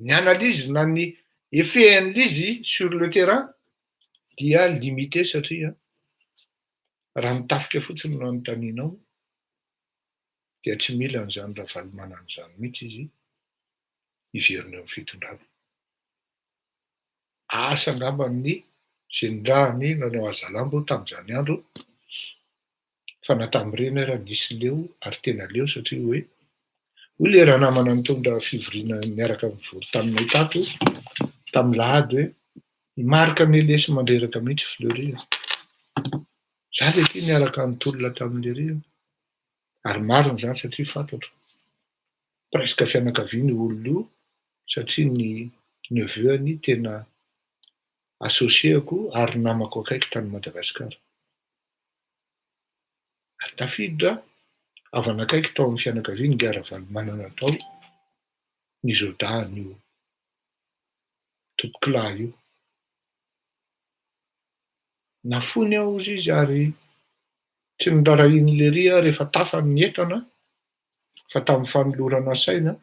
ny analyse na ny effet an'ilay izy sur le terrain dia limité satria raha ny tafika fotsiny no anontanianao dia tsy mila an'izany Ravalomanana izany mihitsy izy hiverina eo amin'ny fitondrana. Asa angamba ny izay nirahany nanao hazalambo tamin'izany andro fa na tamin'ireny ara nisy leo ary tena leo satria hoe hoy le ranamana nitondra fivoriana niaraka nivory taminay tato tamin'ny lahady hoe i Marc anie lesy mandreraka mihitsy Fleury a! Za le ty niaraka nitolona tamin'i lery a! Ary marina izany satria fantatro presque fianakaviana io olona io satria ny neveu-ny tena associé-ko ary namako akaiky tany Madagasikara. Ary tafiditra havana akaiky tao amin'ny fianakaviany Ingahy Ravalomanana tao ny zaodahin'io tompokolahy io. Nafoiny aho hozy izy ary tsy noraharahian'i Lery aho rehefa tafa ny entana fa tamin'ny fanolorana saina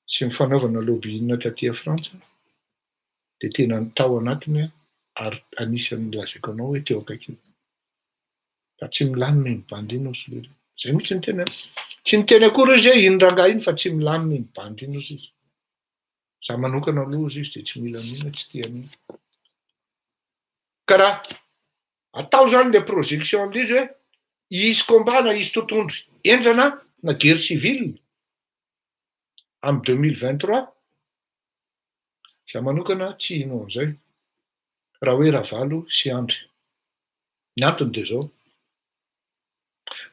sy ny fanaovana lobbying taty Frantsa dia tena tao anatiny aho ary anisan'ny nolazaiko anao hoe teo akaikiny. Fa tsy milamina iny bandy iny hozy Lery. Zay mihitsy ny teny an. Tsy niteny akory izy hoe iny rangahy iny fa tsy milamina iny bandy iny hozy izy. Za manokana aloha hozy izy dia tsy mila an'iny, tsy tia an'iny. Ka raha atao zany le projection an'ilay izy hoe hisy combat na hisy totohondry henjana na guerre civile amin'ny 2023, za manokana tsy hino an'izay raha hoe Ravalo sy Andry. Ny antony dia izao,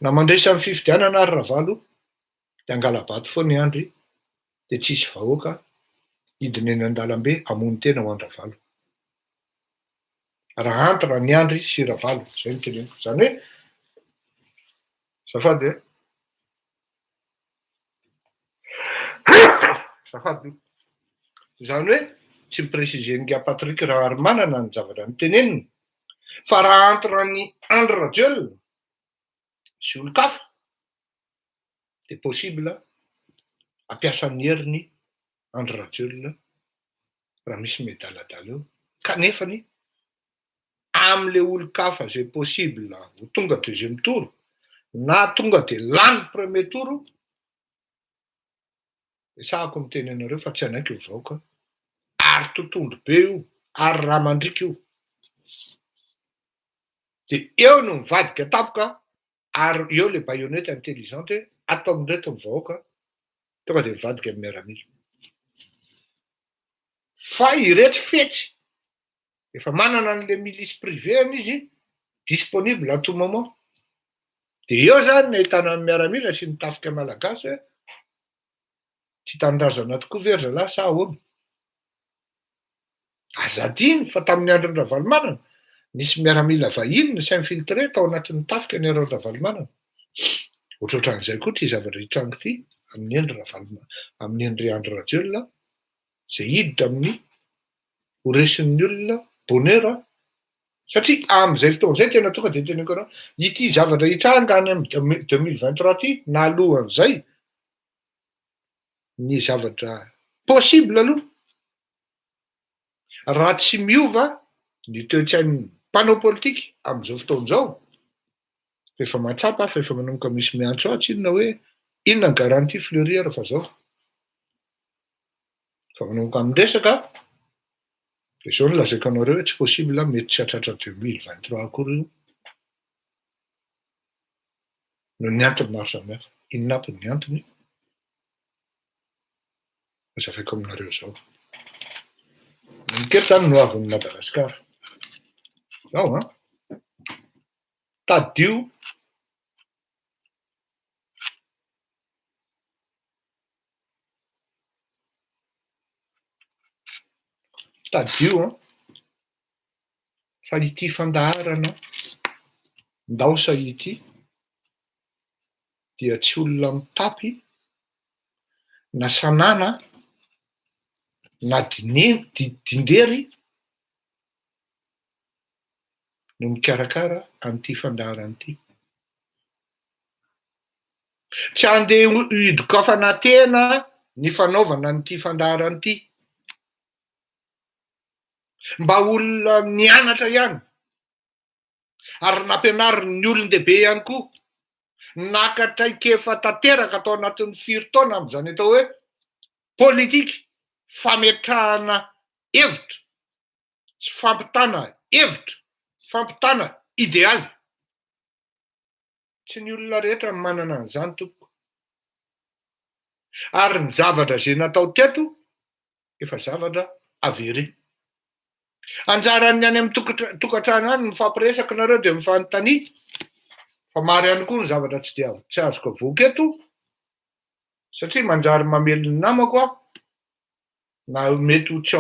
na mandresy amin'ny fifidianana ary Ravalo dia hangala-bato foana i Andry dia tsy hisy vahoaka hidina eny an-dalambe hamono tena ho an-dRavalo. Raha entre an'i Andry sy Ravalo, izay no teneniko. Izany hoe, azafady e, azafady o, izany hoe tsy mi-préciser an'ingahy Patrick Raharimanana ny zavatra noteneniny, fa raha entre an'i Andry Rajoelina sy olon-kafa dia possible hampiasa ny heriny Andry Rajoelina raha misy miadaladala eo, kanefany amle olon-kafa zay possible ho tonga deuxième tour na tonga de lany premier tour, resahako miteny anareo fa tsy hanaiky ny vahoaka ary totohondry be io ary raha mandriaka io de eo no mivadika tampoka ary eo le baïonnette intelligente ato amin'ireto ny vahoaka tonga de mivadika ny miaramila fa ireto fetsy efa manana an'le milice privée any izy disponible à tout moment de eo zany ny ahitana ny miaramila sy ny tafika malagasy hoe tia tanindrazana tokoa ve ry zalahy sa ahoana? Aza adino fa tamin'ny andron'i Ravalomanana, nisy miaramila vahiny ni-s'infiltrer tao anatin'ny tafika niaro an-dRavalomanana. Ohatrohatran'izay koa ity zavatra hitranga ity amin'ny Andry Ravalomanana, amin'ny Andry Andry Rajoelina izay hiditra amin'ny ho resin'ny olona bonheur satria amin'izay fotoana izay tena tonga dia teneniko anao ity zavatra hitranga any amin'ny 2023 ity na alohan'izay ny zavatra possible aloha raha tsy miova ny toe-tsain'ny mpanao politika amin'izao fotoana izao fa efa mahatsapa aho fa efa manomboka misy miantso ahy tsinona hoe inona ny garantie Fleury ary fa zao fa manomboka miresaka de zao no lazaiko anareo hoe tsy possible mety tsy hahatratra 2023 akory io noho ny antony maro samihafa. Inona aby ny antony? Hazavaiko aminareo izao. Manomboka eto izany no avin'i Madagasikara. Zao an! Tadidio Tadidio an! Fa ity fandaharana Ndaosa ity dia tsy olona mitapy na sanana na dindery no mikarakara an'ity fandaharana ity. Tsy handeha hidokafana tena ny fanaovana an'ity fandaharana ity. Mba olona nianatra ihany ary nampianarin'ny olon-dehibe ihany koa, naka traikefa tanteraka tao anatin'ny firy taona amin'izany atao hoe politika fametrahana hevitra sy fampitana hevitra, fampitana idealy. Tsy ny olona rehetra no manana an'izany tompoko. Ary ny zavatra izay natao teto efa zavatra avéré. Anjaran'ny any amin'ny tokantrano any mifampiresaka nareo dia mifanontania fa maro ihany koa ny zavatra tsy dia tsy azoko avoaka eto satria manjary mamely ny namako aho na mety ho tsy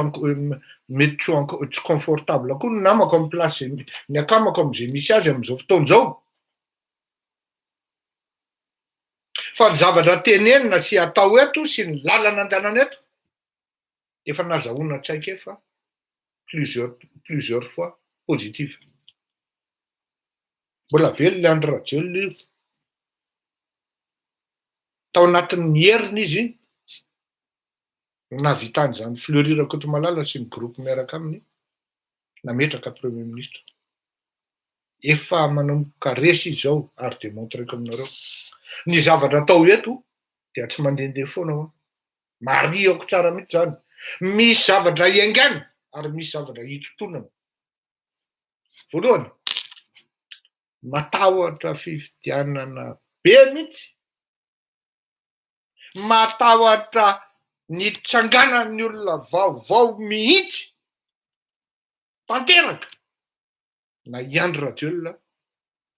mety tsy ho tsy confortable koa ny namako amin'ny place ny akamako amin'izay misy azy amin'izao fotoana izao. Fa ny zavatra tenenina sy atao eto sy ny lalana andehanana eto efa nazahoana traikefa plusieurs plusieurs fois positive. Mbola velona i Andry Rajoelina io. Tao anatin'ny heriny izy no nahavitany izany Fleury Rakotomalala sy ny groupe miaraka aminy nametraka premier ministre. Efa manomboka resy izy izao ary demontreko aminareo. Ny zavatra atao eto dia tsy mandehandeha foana hoa. Marihako tsara mihitsy izany. Misy zavatra iaingana ary misy zavatra hitontonana. Voalohany, matahotra fifidianana be mihitsy, matahotra ny tsanganan'ny olona vaovao mihitsy tanteraka na i Andry Rajoelina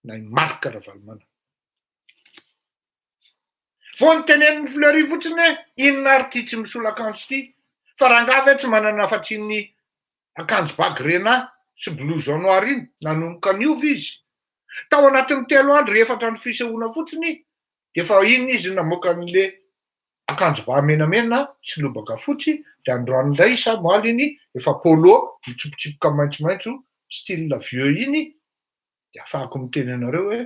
na i Marc Ravalomanana. Vao notenenin'i Fleury fotsiny hoe inona ary ity tsy misolo akanjo ity fa rangahy ve tsy manana afa-tsy iny akanjo ba grenat sy blouson noir iny, nanomboka niova izy. Tao anatin'ny telo andro efatra andro fisehoana fotsiny dia efa iny izy namoaka an'le akanjo ba menamena sy lobaka fotsy dia androany indray sa omaly iny efa polo mitsipitsipika maitsomaitso style vieux iny dia afahako miteny anareo hoe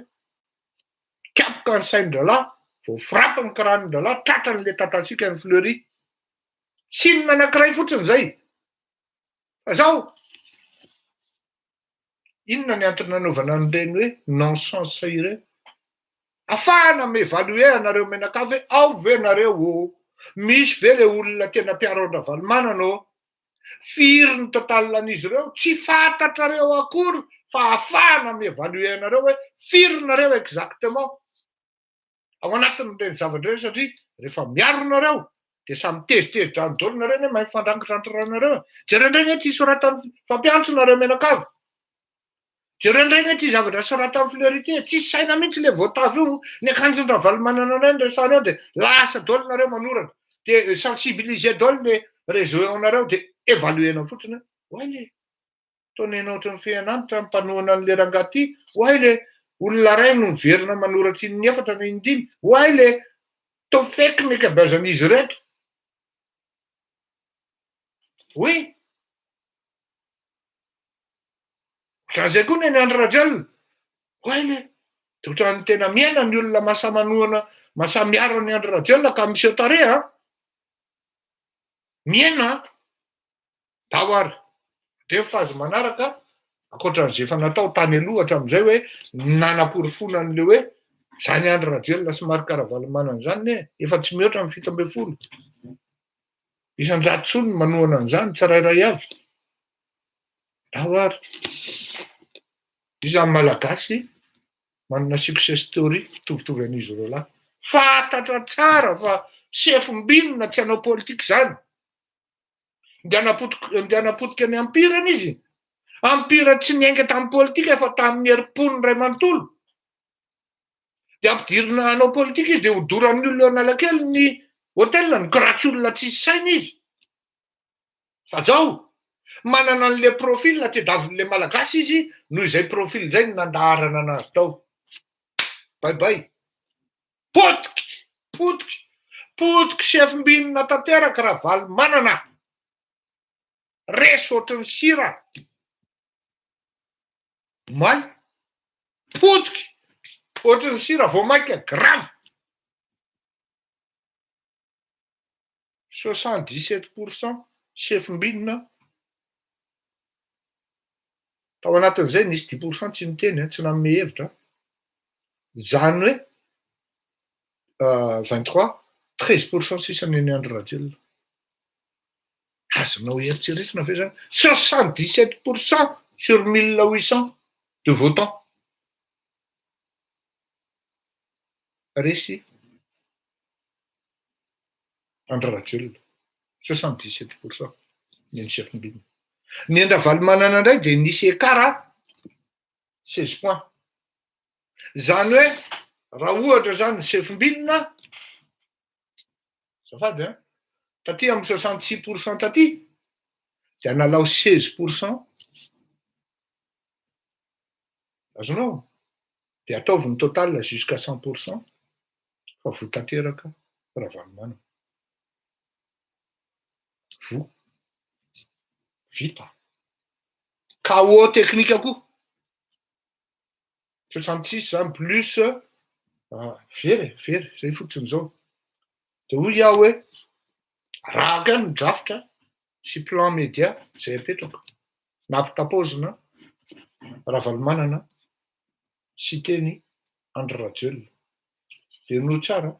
mikapoka ny sain-drahalahy vao frappe ny crâne-drahalahy tratran'le tatasika ny Fleury. Signe anankiray fotsiny zay. Fa zao, inona ny antony nanaovana an'ireny hoe non sens ireny? Afahana mi-evaluer anareo mianakavy hoe ao ve nareo ô? Misy ve le olona tena mpiaro an-dRavalomanana ô? Firy ny total an'izy ireo? Tsy fantatrareo akory fa afahana mi-evaluer anareo hoe firy nareo exactement ao anatin'ireny zavatra ireny satria rehefa miaro nareo dia samy tezitezitra any daholo nareo anie mahay mifandrangitra entre nareo e. Jereo indray anie ity soratan'ny fampiantso nareo mianakavy. Jereo indray anie ity zavatra soratan'i Fleury ity e. Tsisy saina mihitsy le voatavo io. Ny akanjon-dRavalomanana indray no resahana eo dia lasa daholo nareo manoratra. Dia sensibiliser daholo le réseau anareo dia évaluer-nao fotsiny hoe oay le Tonena ohatran'ny fehin'antitra ny mpanohana an'le rangahy ty, oay le olona ray no miverina manoratra in'efatra na indimy, oay le. Toa fake ny ankabeazan'izy ireto. Oui. Ohatran'izay koa ny an'i Andry Rajoelina. Oay le, de ohatran'ny tena miaina ny olona mahasahy manohana, mahasahy miaro an'i Andry Rajoelina ka miseho tarehy an. Miaina an. Ndao ary. Dia phase manaraka, ankoatran'izay efa natao tany aloha hatramin'izay hoe nanaporofoana an'le hoe zany Andry Rajoelina sy Marc Ravalomanana zany ne efa tsy mihoatra ny 17 isan-jato intsony ny manohana an'izany tsirairay avy. Ndao ary. Iza ny Malagasy manana success story mitovitovy an'izy roa lahy. Fantatra tsara fa sefom-binona tsy hanao politika izany. Ndeha hanapotika ny empire-ny izy. Empire tsy niainga tamin'ny politika fa tamin'ny herim-pony iray manontolo. Dia ampidirina hanao politika izy dia hodoran'ny olona eo Analakely ny hotel-ny, ka raha tsy olona tsisy saina izy. Fa zao, manana an'le profil tediavin'le Malagasy izy noho izay profil izay no nandaharana anazy tao. Bye bye. Potiky, potiky, potiky sefom-binona tanteraka Ravalomanana. Resy ohatry ny sira. Omaly, potiky ohatry ny sira vao mainka grave. 77 pourcent sefom-binona tao anatin'izay nisy 10 pourcent tsy niteny an, tsy nanome hevitra an, zany hoe 23, 13 pourcent sisa ny an'i Andry Rajoelina. Azonao eritreretina ve zany? 77 pourcent sur 1800 de votants. Resy Andry Rajoelina, 77 pourcent ny an'i Sefom-binona. Ny an-dRavalomanana indray dia nisy écart 16 points. Zany hoe raha ohatra zany ny Sefom-binona, azafady an, taty amin'ny 66 pourcent taty, dia analao 16 pourcent, azonao? Dia ataovy ny total jusqu'à 100 pourcent fa voa tanteraka Ravalomanana. Voa. Vita. KO teknika koa. 66 zany plus very e, very, zay fotsiny zao. De hoy aho hoe raha akany ny drafitra sy plan média zay apetrako, nampitapaozina Ravalomanana Siteny Andry Rajoelina. De henoy tsara,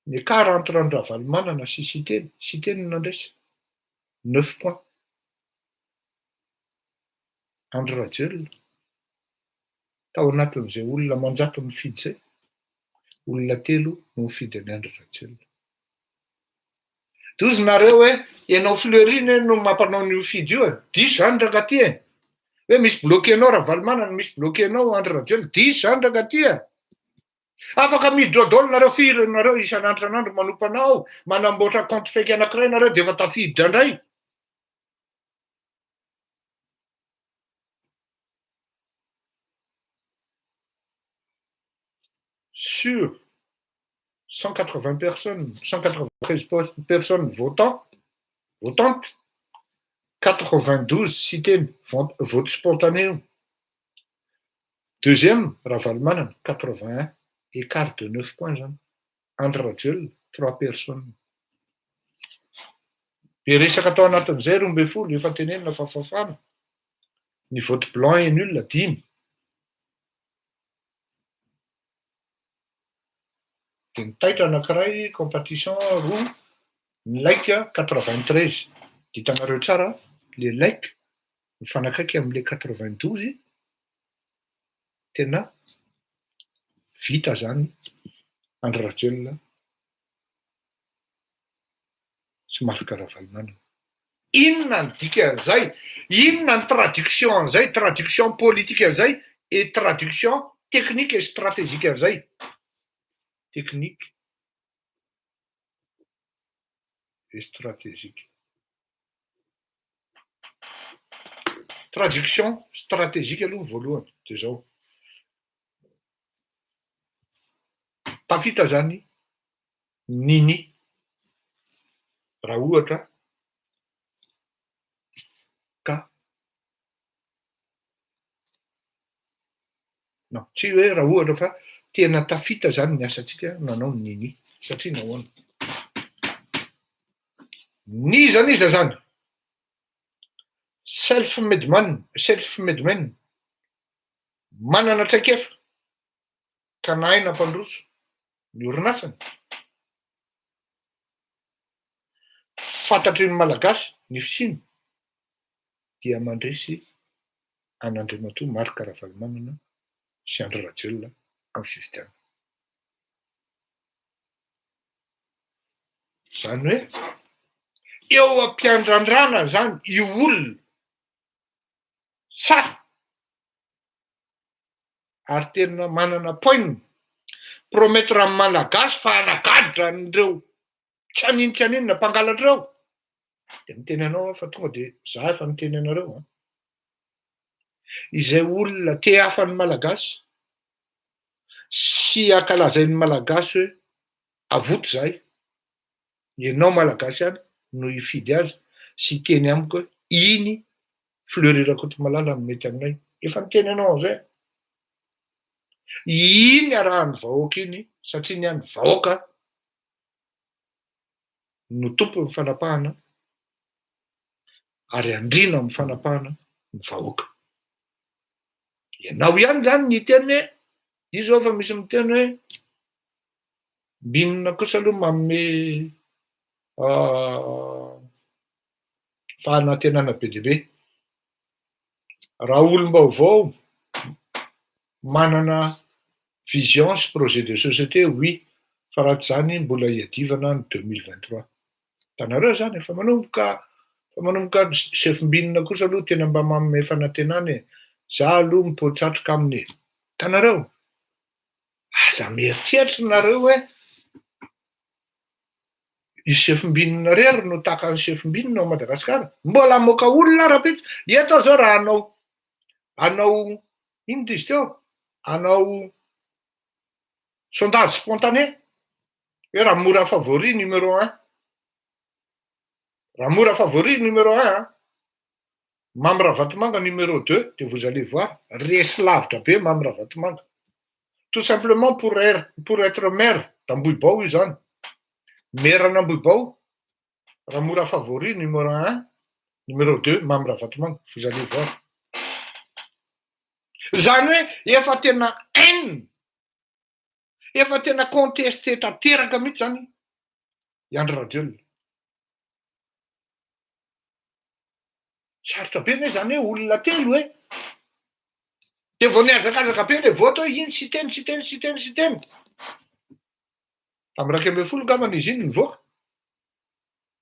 ny écart entre an-dRavalomanana sy Siteny, Siteny no nandresy, 9 points. Andry Rajoelina, tao anatin'izay olona aman-jato nifidy zay, olona telo no nifidy an'i Andry Rajoelina. Dozy nareo hoe ianao Fleury anie no mampanao an'io fidy io e, diso zany rangahy e, hoe misy bloquer-nao Ravalomanana, misy bloquer-nao Andry Rajoelina, diso zany rangahy e. Afaka miditra ao daholo nareo, firy nareo isan'andro isan'andro manompa anao, manamboatra compte fake anankiray nareo de efa tafiditra indray. Sur 180 personnes, 193 personnes votants, votantes, 92 Siteny, vote spontané io. Deuxième, Ravalomanana, 81, écart de 9 points zany. Andry Rajoelina, 3 personnes. Be resaka tao anatin'izay 12 efa tenenina fa fafana. Ny vote blanc et nul dimy. De ny taitra anankiray compatissant roa, ny like 93. Hitanareo tsara le like mifanakaiky am'le 92 tena vita zany Andry Rajoelina sy Marc Ravalomanana. Inona ny dikan'izay? Inona ny traduction an'izay? Traduction politique an'izay et traduction technique et stratégique an'izay? Technique et stratégique. Traduction stratégique aloha ny voalohany de zao. Tafita zany Nini raha ohatra ka non, tsy hoe raha ohatra fa tena tafita zany ny asantsika nanao ny Nini. Satria nahoana? N'iza n'iza zany, self made man, self made man, manana traikefa ka nahay nampandroso ny orinasany, fantatry ny Malagasy ny fisiany dia mandresy an'Andriamatoa Marc Ravalomanana sy Andry Rajoelina amin'ny fifidianana. Izany hoe eo am-piandrandrana izany io olona sahy ary tena manana poinina, promettre amin'ny Malagasy fa hanagadra an'ireo tsy haninontsy haninona mpangalatra ireo, dia miteny anao aho fa tonga dia za efa miteny anareo an, izay olona te hafa ny Malagasy sy ankalazain'ny Malagasy hoe avoto izahay, ianao Malagasy ihany no hifidy azy sy hiteny amiko hoe iny Fleury Rakotomalala no mety aminay, efa niteny anao an'izay aho, iny arahan'ny vahoaka iny satria ny an'ny vahoaka no tompon'ny fanapahana ary andriana amin'ny fanapahana ny vahoaka. Ianao ihany izany ny hiteny hoe, io izao efa misy miteny hoe Mbinina kosa aloha manome fanantenana be dia be. Raha olom-baovao manana vision sy projet de société oui, fa raha tsy izany mbola hiadivana ny 2023. Hitanareo izany efa manomboka efa manomboka chef Mbinina kosa aloha tena mba manome fanantenana e! Za aloha mipoa-tsatroka aminy e! Hitanareo? Aza mieritreritra nareo hoe i chef Mbinina irery no tahaka an'i chef Mbinina ao Madagasikara. Mbola hamoaka olona rahampitso. Eto aho zao raha hanao hanao inona izy teo? Hanao sondage spontané hoe raha mora favori numéro un. Raha mora favori numéro un an. Mamy Ravatomanga numéro deux de vous allez voir resy lavitra be Mamy Ravatomanga. Tout simplement pour pour être maire d'Ambohibao io zany. Maire an'Ambohibao, Ramora favori numéro un, numéro deux Mamy Ravatomanga, vous allez voir. Zany hoe efa tena haine, efa tena contesté tanteraka mihitsy zany i Andry Rajoelina. Sarotra be anie zany hoe olona telo e! De vao nihazakazaka be le vote hoe iny Siteny, Siteny, Siteny, Siteny. Tamin'ny 11 angambany izy iny nivoaka.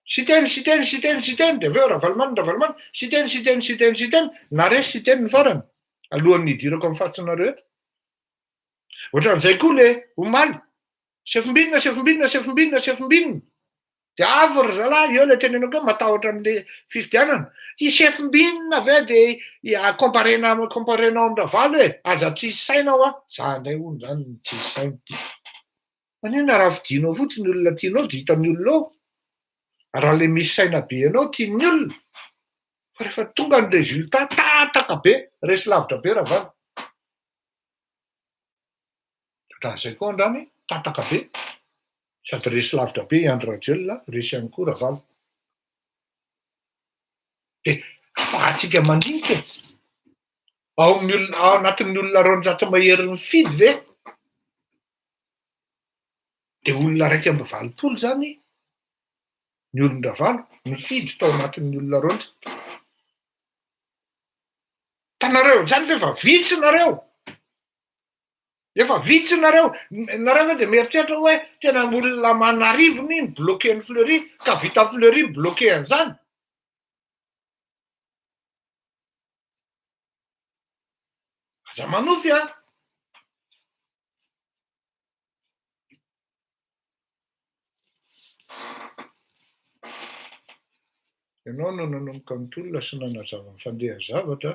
Siteny, Siteny, Siteny, Siteny, de avy eo Ravalomanana, Ravalomanana, Siteny, Siteny, Siteny, Siteny, naresy Siteny ny farany, alohan'ny hidirako amin'ny fatsinareo eto. Ohatran'izay koa le omaly, Sefombinina, sefombinina, sefombinina, sefombinina. De avy ry zalahy, eo le tenenako hoe matahotra an'le fifidianana. I sefombinina ve de comparena comparenao amin-dRavalo e? Aza tsisy saina hoa. Za ndray hono zany no tsisy saina. Maninona raha fidinao fotsiny ny olona tianao de hitan'ny olona eo? Raha le misy saina be anao tian'ny olona. Fa rehefa tonga ny résultat, tataka be, resy lavitra be Ravalo. Ohatran'izay koa andrany, tataka be, sady resy lavitra be i Andry Rajoelina, resy ihany koa Ravalo. Dia afahantsika mandinika e! Ao amin'ny olona, ao anatin'ny olona 200 mahery mifidy ve? Dia olona 81 izany ny olon-dRavalo nifidy tao anatin'ny olona 200. Hitanareo izany ve fa vitsy nareo? Efa vitsy nareo, nareo ve de mieritreritra hoe tena olona aman'arivony mi-bloquer an'i Fleury ka vita Fleury mi-bloquer an'izany? Aza manofy an! Ianao no nanomboka ny tolona sy nanazava ny fandehan'ny zavatra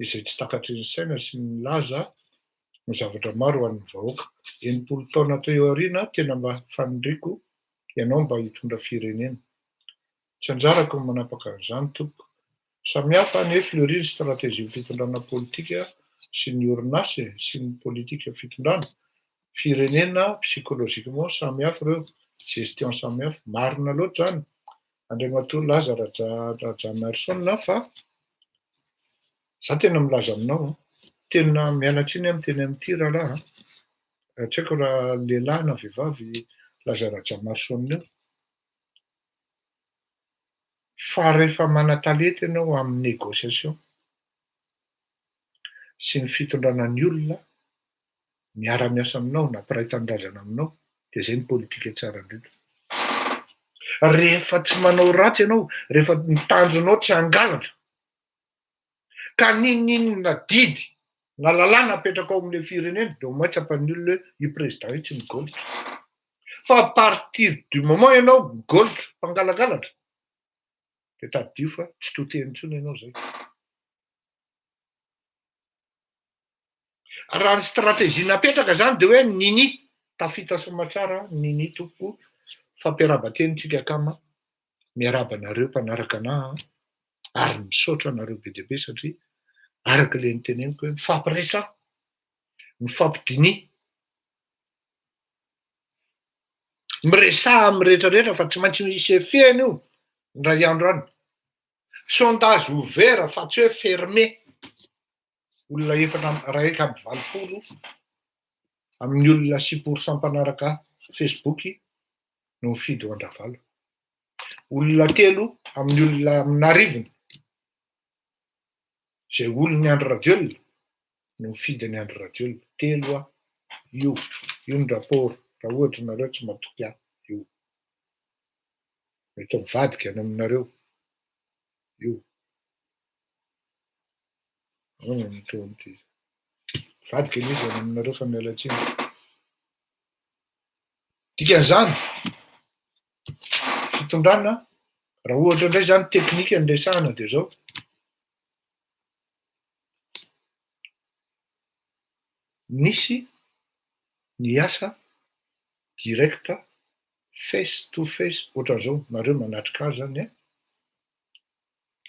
izay tsy takatry ny saina sy nilaza. ny zavatra maro ho an'ny vahoaka. 60 taona teo aoriana, tena mba faniriako ianao mba hitondra firenena. Tsy anjarako ny manapaka an'izany tompoko. Samihafa anie Fleury ny stratégie fitondrana politika sy ny orinasa e, sy ny politika fitondrana firenena psychologiquement samy hafa ireo, gestion samy hafa. Marina loatra izany Andriamatoa Laza Rajaonarison fa za tena milaza aminao an, tena miala tsiny aho miteny amin'ity rahalahy an, tsy haiko raha lehilahy na vehivavy Laza Rajaonarison io, fa rehefa manan-talenta ianao amin'ny négociation sy ny fitondrana ny olona miara-miasa aminao na mpiray tanindrazana aminao dia izay ny politika tsara indrindra. Rehefa tsy manao ratsy ianao, rehefa ny tanjonao tsy hangalatra, ka n'inon'inona didy na lalàna apetraka ao amin'ilay firenena dia au moins tsapan'ny olona hoe io président io tsy migôlitra. Fa à partir du moment ianao migôlitra, mpangalangalatra, dia tadidio fa tsy to teny intsony ianao izay. Raha ny stratégie napetraka zany de hoe nini, tafita soamatsara nini tompoko, fampiarahaba-teny tsika akama, miarahaba anareo mpanaraka anah ary misaotra anareo be dia be satria araka le niteneniko hoe mifampiresaha, mifampidiniha, miresaha amin'ny rehetra rehetra fa tsy maintsy misy effet io indray andro any. Sondage ouvert fa tsy hoe fermé. Olona efatra amby 81 amin'ny olona six pour cent mpanaraka Facebook no mifidy ho an-dRavalo. Olona telo amin'ny olona amin'arivony izay olon'i Andry Rajoelina no mifidy an'i Andry Rajoelina. Telo aho io, io ny rapport raha ohatra nareo tsy matoky ahy io. Mety mivadika any aminareo io. Ahoana no atao amin'ity izy? Mivadika anie izy any aminareo fa miala tsiny. Dikan'izany, fitondrana, raha ohatra indray izany teknika no resahana dia izao, nisy ny asa direct face to face ohatran'izao, nareo manatrika azy zany an,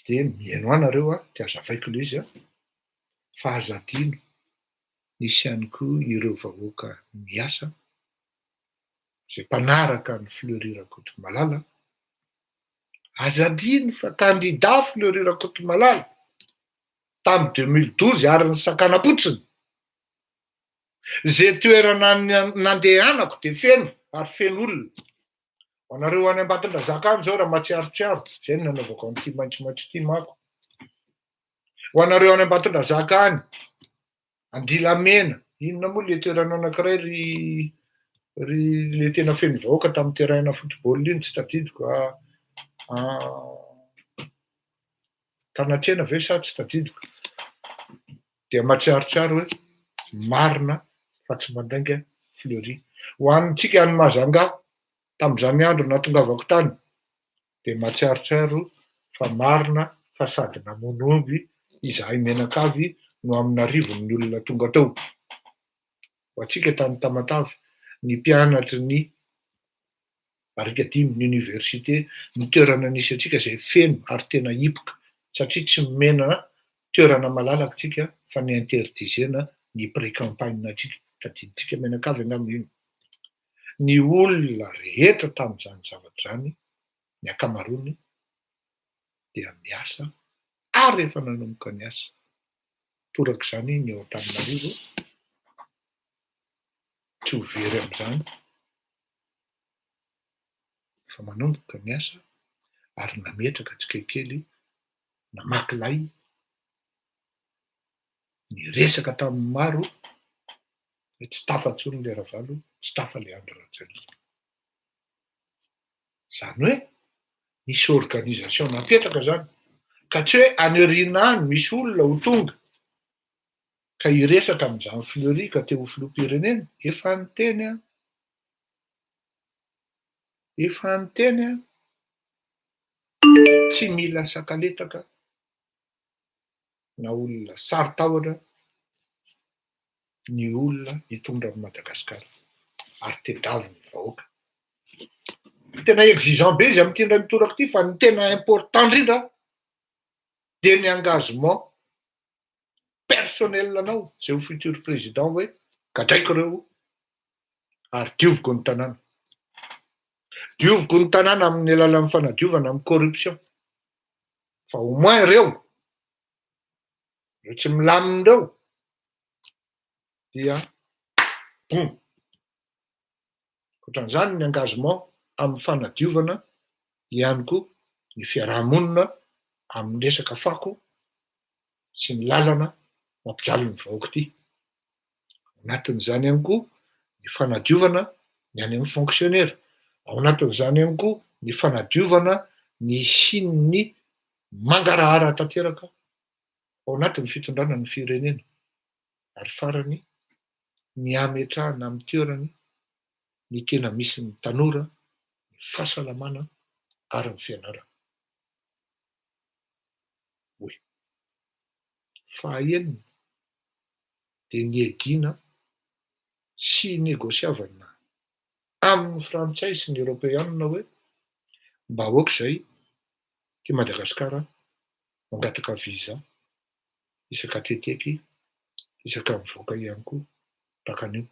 dia mihaino ahy nareo an, dia azavaiko ilay izy an, fa aza adino nisy ihany koa ireo vahoaka niasa izay mpanaraka an'i Fleury Rakotomalala, aza adino fa kandida Fleury Rakotomalala tamin'ny 2012 ary nisakana-potsiny, izay toerana nandehanako dia feno ary feno olona. Ho anareo any Ambatondrazaka any izao raha mahatsiarotsiaro, izay no nanaovako an'ity maitsomaitso ity manko. Ho anareo any Ambatondrazaka any, Andilamena, inona moa le toerana anankiray ry ry le tena feno vahoaka tamin'ny terrain-na football iny, tsy tadidiko, Tanatsena ve sa tsy tadidiko, dia mahatsiarotsiaro hoe marina fa tsy mandainga Fleury. Ho antsika any Majunga, tamin'izany andro nahatongavako tany, dia mahatsiarotsiaro fa marina fa sady namono omby izahay mianakavy no amin'arivony ny olona tonga teo. Ho antsika tany Tamatave, ny mpianatry ny barikadimy, ny université, ny toerana nisy antsika izay feno ary tena hipoka satria tsy nomena toerana malalaka tsika fa ni-interdisena ny pré-campagne antsika, tadidintsika mianakavy angamba iny. Ny olona rehetra tamin'izany zavatra izany, ny ankamaroany dia miasa ary efa nanomboka niasa. Torak'izany ny eo Antananarivo, tsy ho very amin'izany fa manomboka miasa ary nametraka tsikelikely, namaky lay, niresaka tamin'ny maro hoe tsy tafa intsony ilay Ravalo, tsy tafa ilay Andry Rajoelina. Izany hoe nisy organisation napetraka izany, ka tsy hoe any aoriana any misy olona ho tonga ka hiresaka amin'izany Fleury ka te ho filoham-pirenena, efa niteny aho, efa niteny aho, tsy mila sakaletaka na olona saro-tahotra. ny olona hitondra an'i Madagasikara ary tedaviny ny vahoaka. Tena exigeant be izy amin'ity indray mitoraka ity fa ny tena important indrindra dia ny engagement personnel anao izay ho futur président hoe gadraiko ireo ary dioviko ny tanàna. Dioviko ny tanàna amin'ny alalan'ny fanadiovana amin'ny corruption. Fa au moins ireo, ireo tsy milamina ireo dia bon. Ohatran'izany ny engagement amin'ny fanadiovana ihany koa ny fiaraha-monina amin'ny resaka fako sy ny lalana mampijaly ny vahoaka ity. Ao anatin'izany ihany koa ny fanadiovana ny any amin'ny fonctionnaire, ao anatin'izany ihany koa ny fanadiovana ny hisian'ny mangarahara tanteraka ao anatin'ny fitondrana ny firenena ary farany ny hametrahana amin'ny toerany ny tena misy ny tanora, ny fahasalamana ary ny fianarana. Oy. Fahaenina dia niadiana sy negosiavana amin'ny frantsay sy ny eropeanina hoe mba aoka izay ity Madagasikara mangataka visa isaka teteky isaka mivoaka ihany koa tahaka an'io.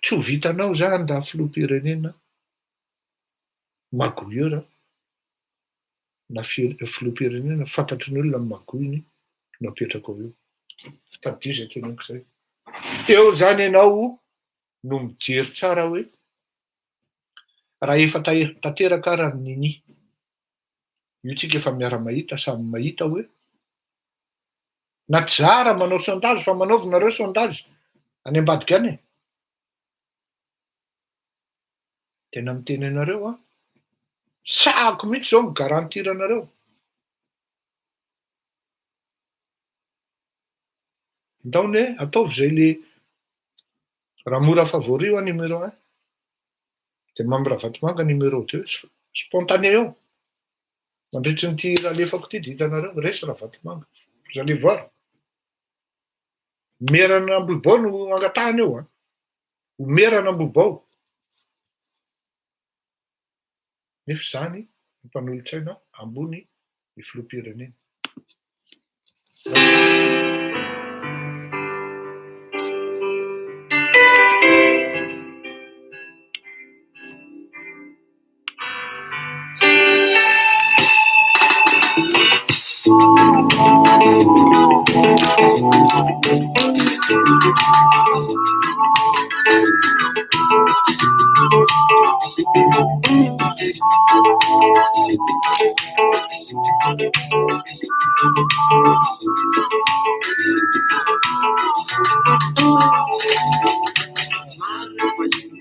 Tsy ho vitanao izany raha filoham-pirenena magouilleur na filoham-pirenena fantatry ny olona ny magouille-ny no apetrakao eo. Tadidio izay teneniko izay. Eo izany ianao no mijery tsara hoe raha efa tanteraka ara ny nini. Io tsika efa miara-mahita, samy mahita hoe na tsy za ara manao sondage fa manaovy nareo sondage any ambadika any e. Tena miteny anareo aho, sahako mihitsy zao mi-garantir anareo. Ndao anie ataovy zay le raha mora favori hoa numéro un de Mamy Ravatomanga numéro deux, spontané eo. Mandritry ny ity hira alefako ity de hitanareo resy Ravatomanga, vous allez voir. Merana Ambohibao no angatahana eo an. Ho merana Ambohibao. Nefa izany ny mpanolotsaina ambony ny filoham-pirenena.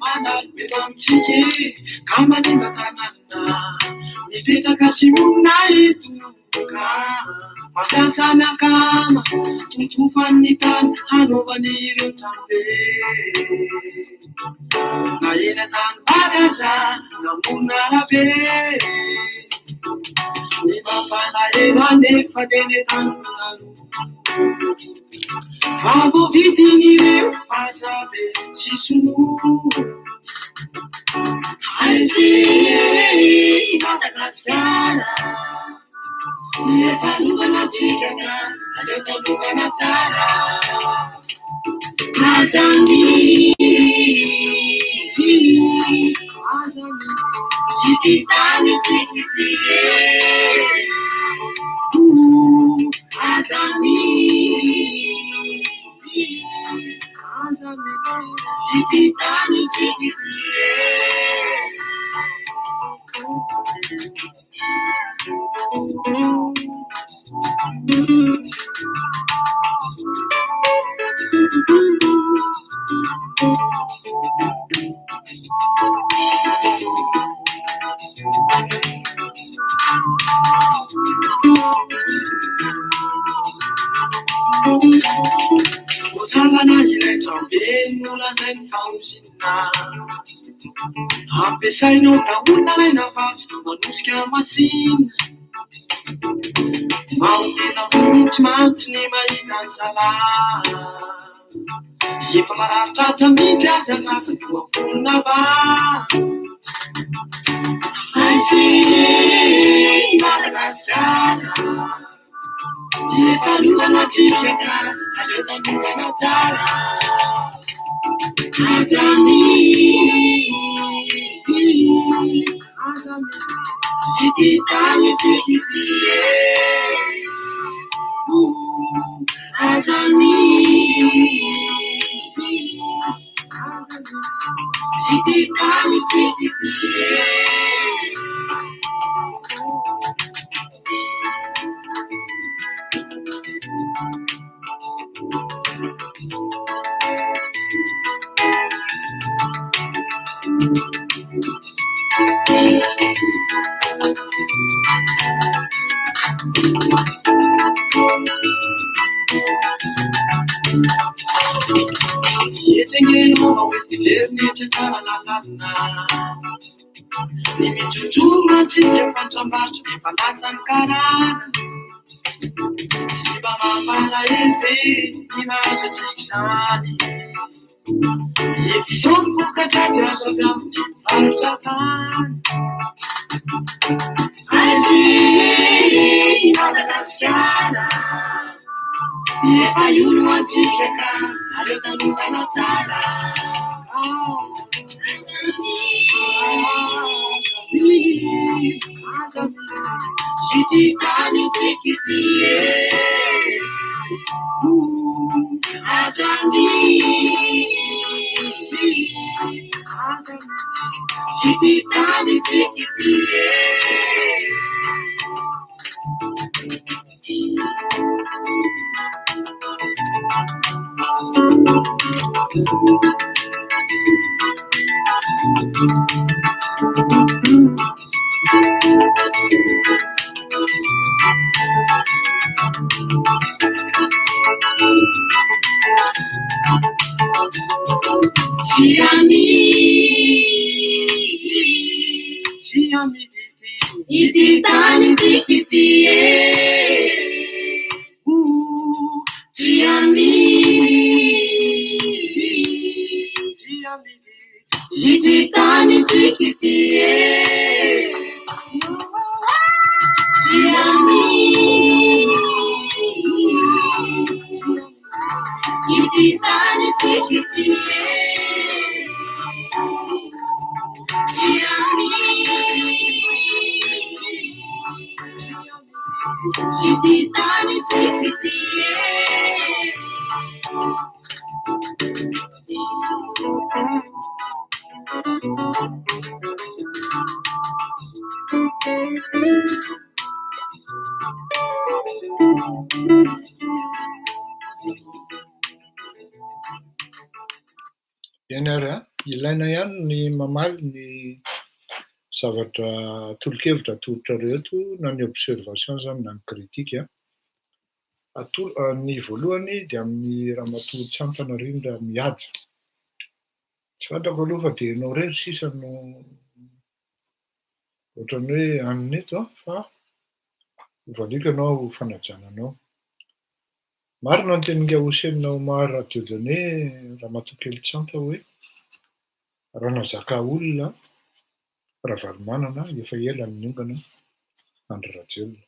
Mandalo eto amintsika e, ka manimba tanàna. Mipetraka sy monina eto ka mampiasa ny akama, totofan'ny tany hanaovany ireo tranobe. Na eny an-tanimbary aza, na amoron'arabe. Ny mampalahelo anefa dia ny an-tanimba taloha. Fa voavidin'ireo vazaha sy sinoa. Aizy Madagasikara, efa longana tsika ka aleo tandrovana tsara. Aza mi, aza mi, ity tany tsika ity e. Aza mi, aza mi, ity tany tsika ity e. Voatsangana ilay tranobe nolazainy fa ozinina. Ampiasaina ao daholo na lahy na vavy manosika masinina. Mahonena mihitsy mantsy ny mahita ny zalahy. Efa marary tratra mihitsy aza sasa voavolona ba. Aizy Madagasikara. Efa lorana tsika ka aleo tanorana tsara. Aza mihidy, aza mihidy ity tany tsika ity e. Aza mihidy, aza mihidy ity tany tsika ity e. Etsy ange ianao mba ho enti-jery ny etsy Tsaralalàna. Ny mijojoma antsika fantram-barotra efa lasan'ny karana. Tsy mba mampalahelo ve ny mahazo antsika izany? Efa izao ny vokatra tsy azo avy amin'ny mpivarotra tany. Aiza i Madagasikara? Efa io no antsika ka aleo tanovana tsara. Ity tany tsika ity e. Aza mihidy, aza mihidy ity tany tsika ity e. Tsy amidy, tsy amidy ity tany tsika ity e. Tsy amidy, tsy amidy ity tany tsika ity e. Tsy amidy, tsy amidy ity tany tsika ity e. Tsy amidy, tsy amidy ity tany tsika ity e. Eny ary an, ilaina ihany ny mamaly ny zavatra tolo-kevitra atolotrareo eto na ny observation zany na ny critique an. Atolo- ny voalohany dia amin'ny ramatoa Tsiampana Rindra Mihaja. Tsy fantako aloha fa dia ianao irery sisa no ohatran'ny hoe anona eto an, fa hovaliako ianao ho fanajana anao. Marina ny tenin'i Hossein Omar Dieudonné Ramatoa kely Tsanta hoe raha nahazaka olona Ravalomanana efa ela no niongana Andry Rajoelina.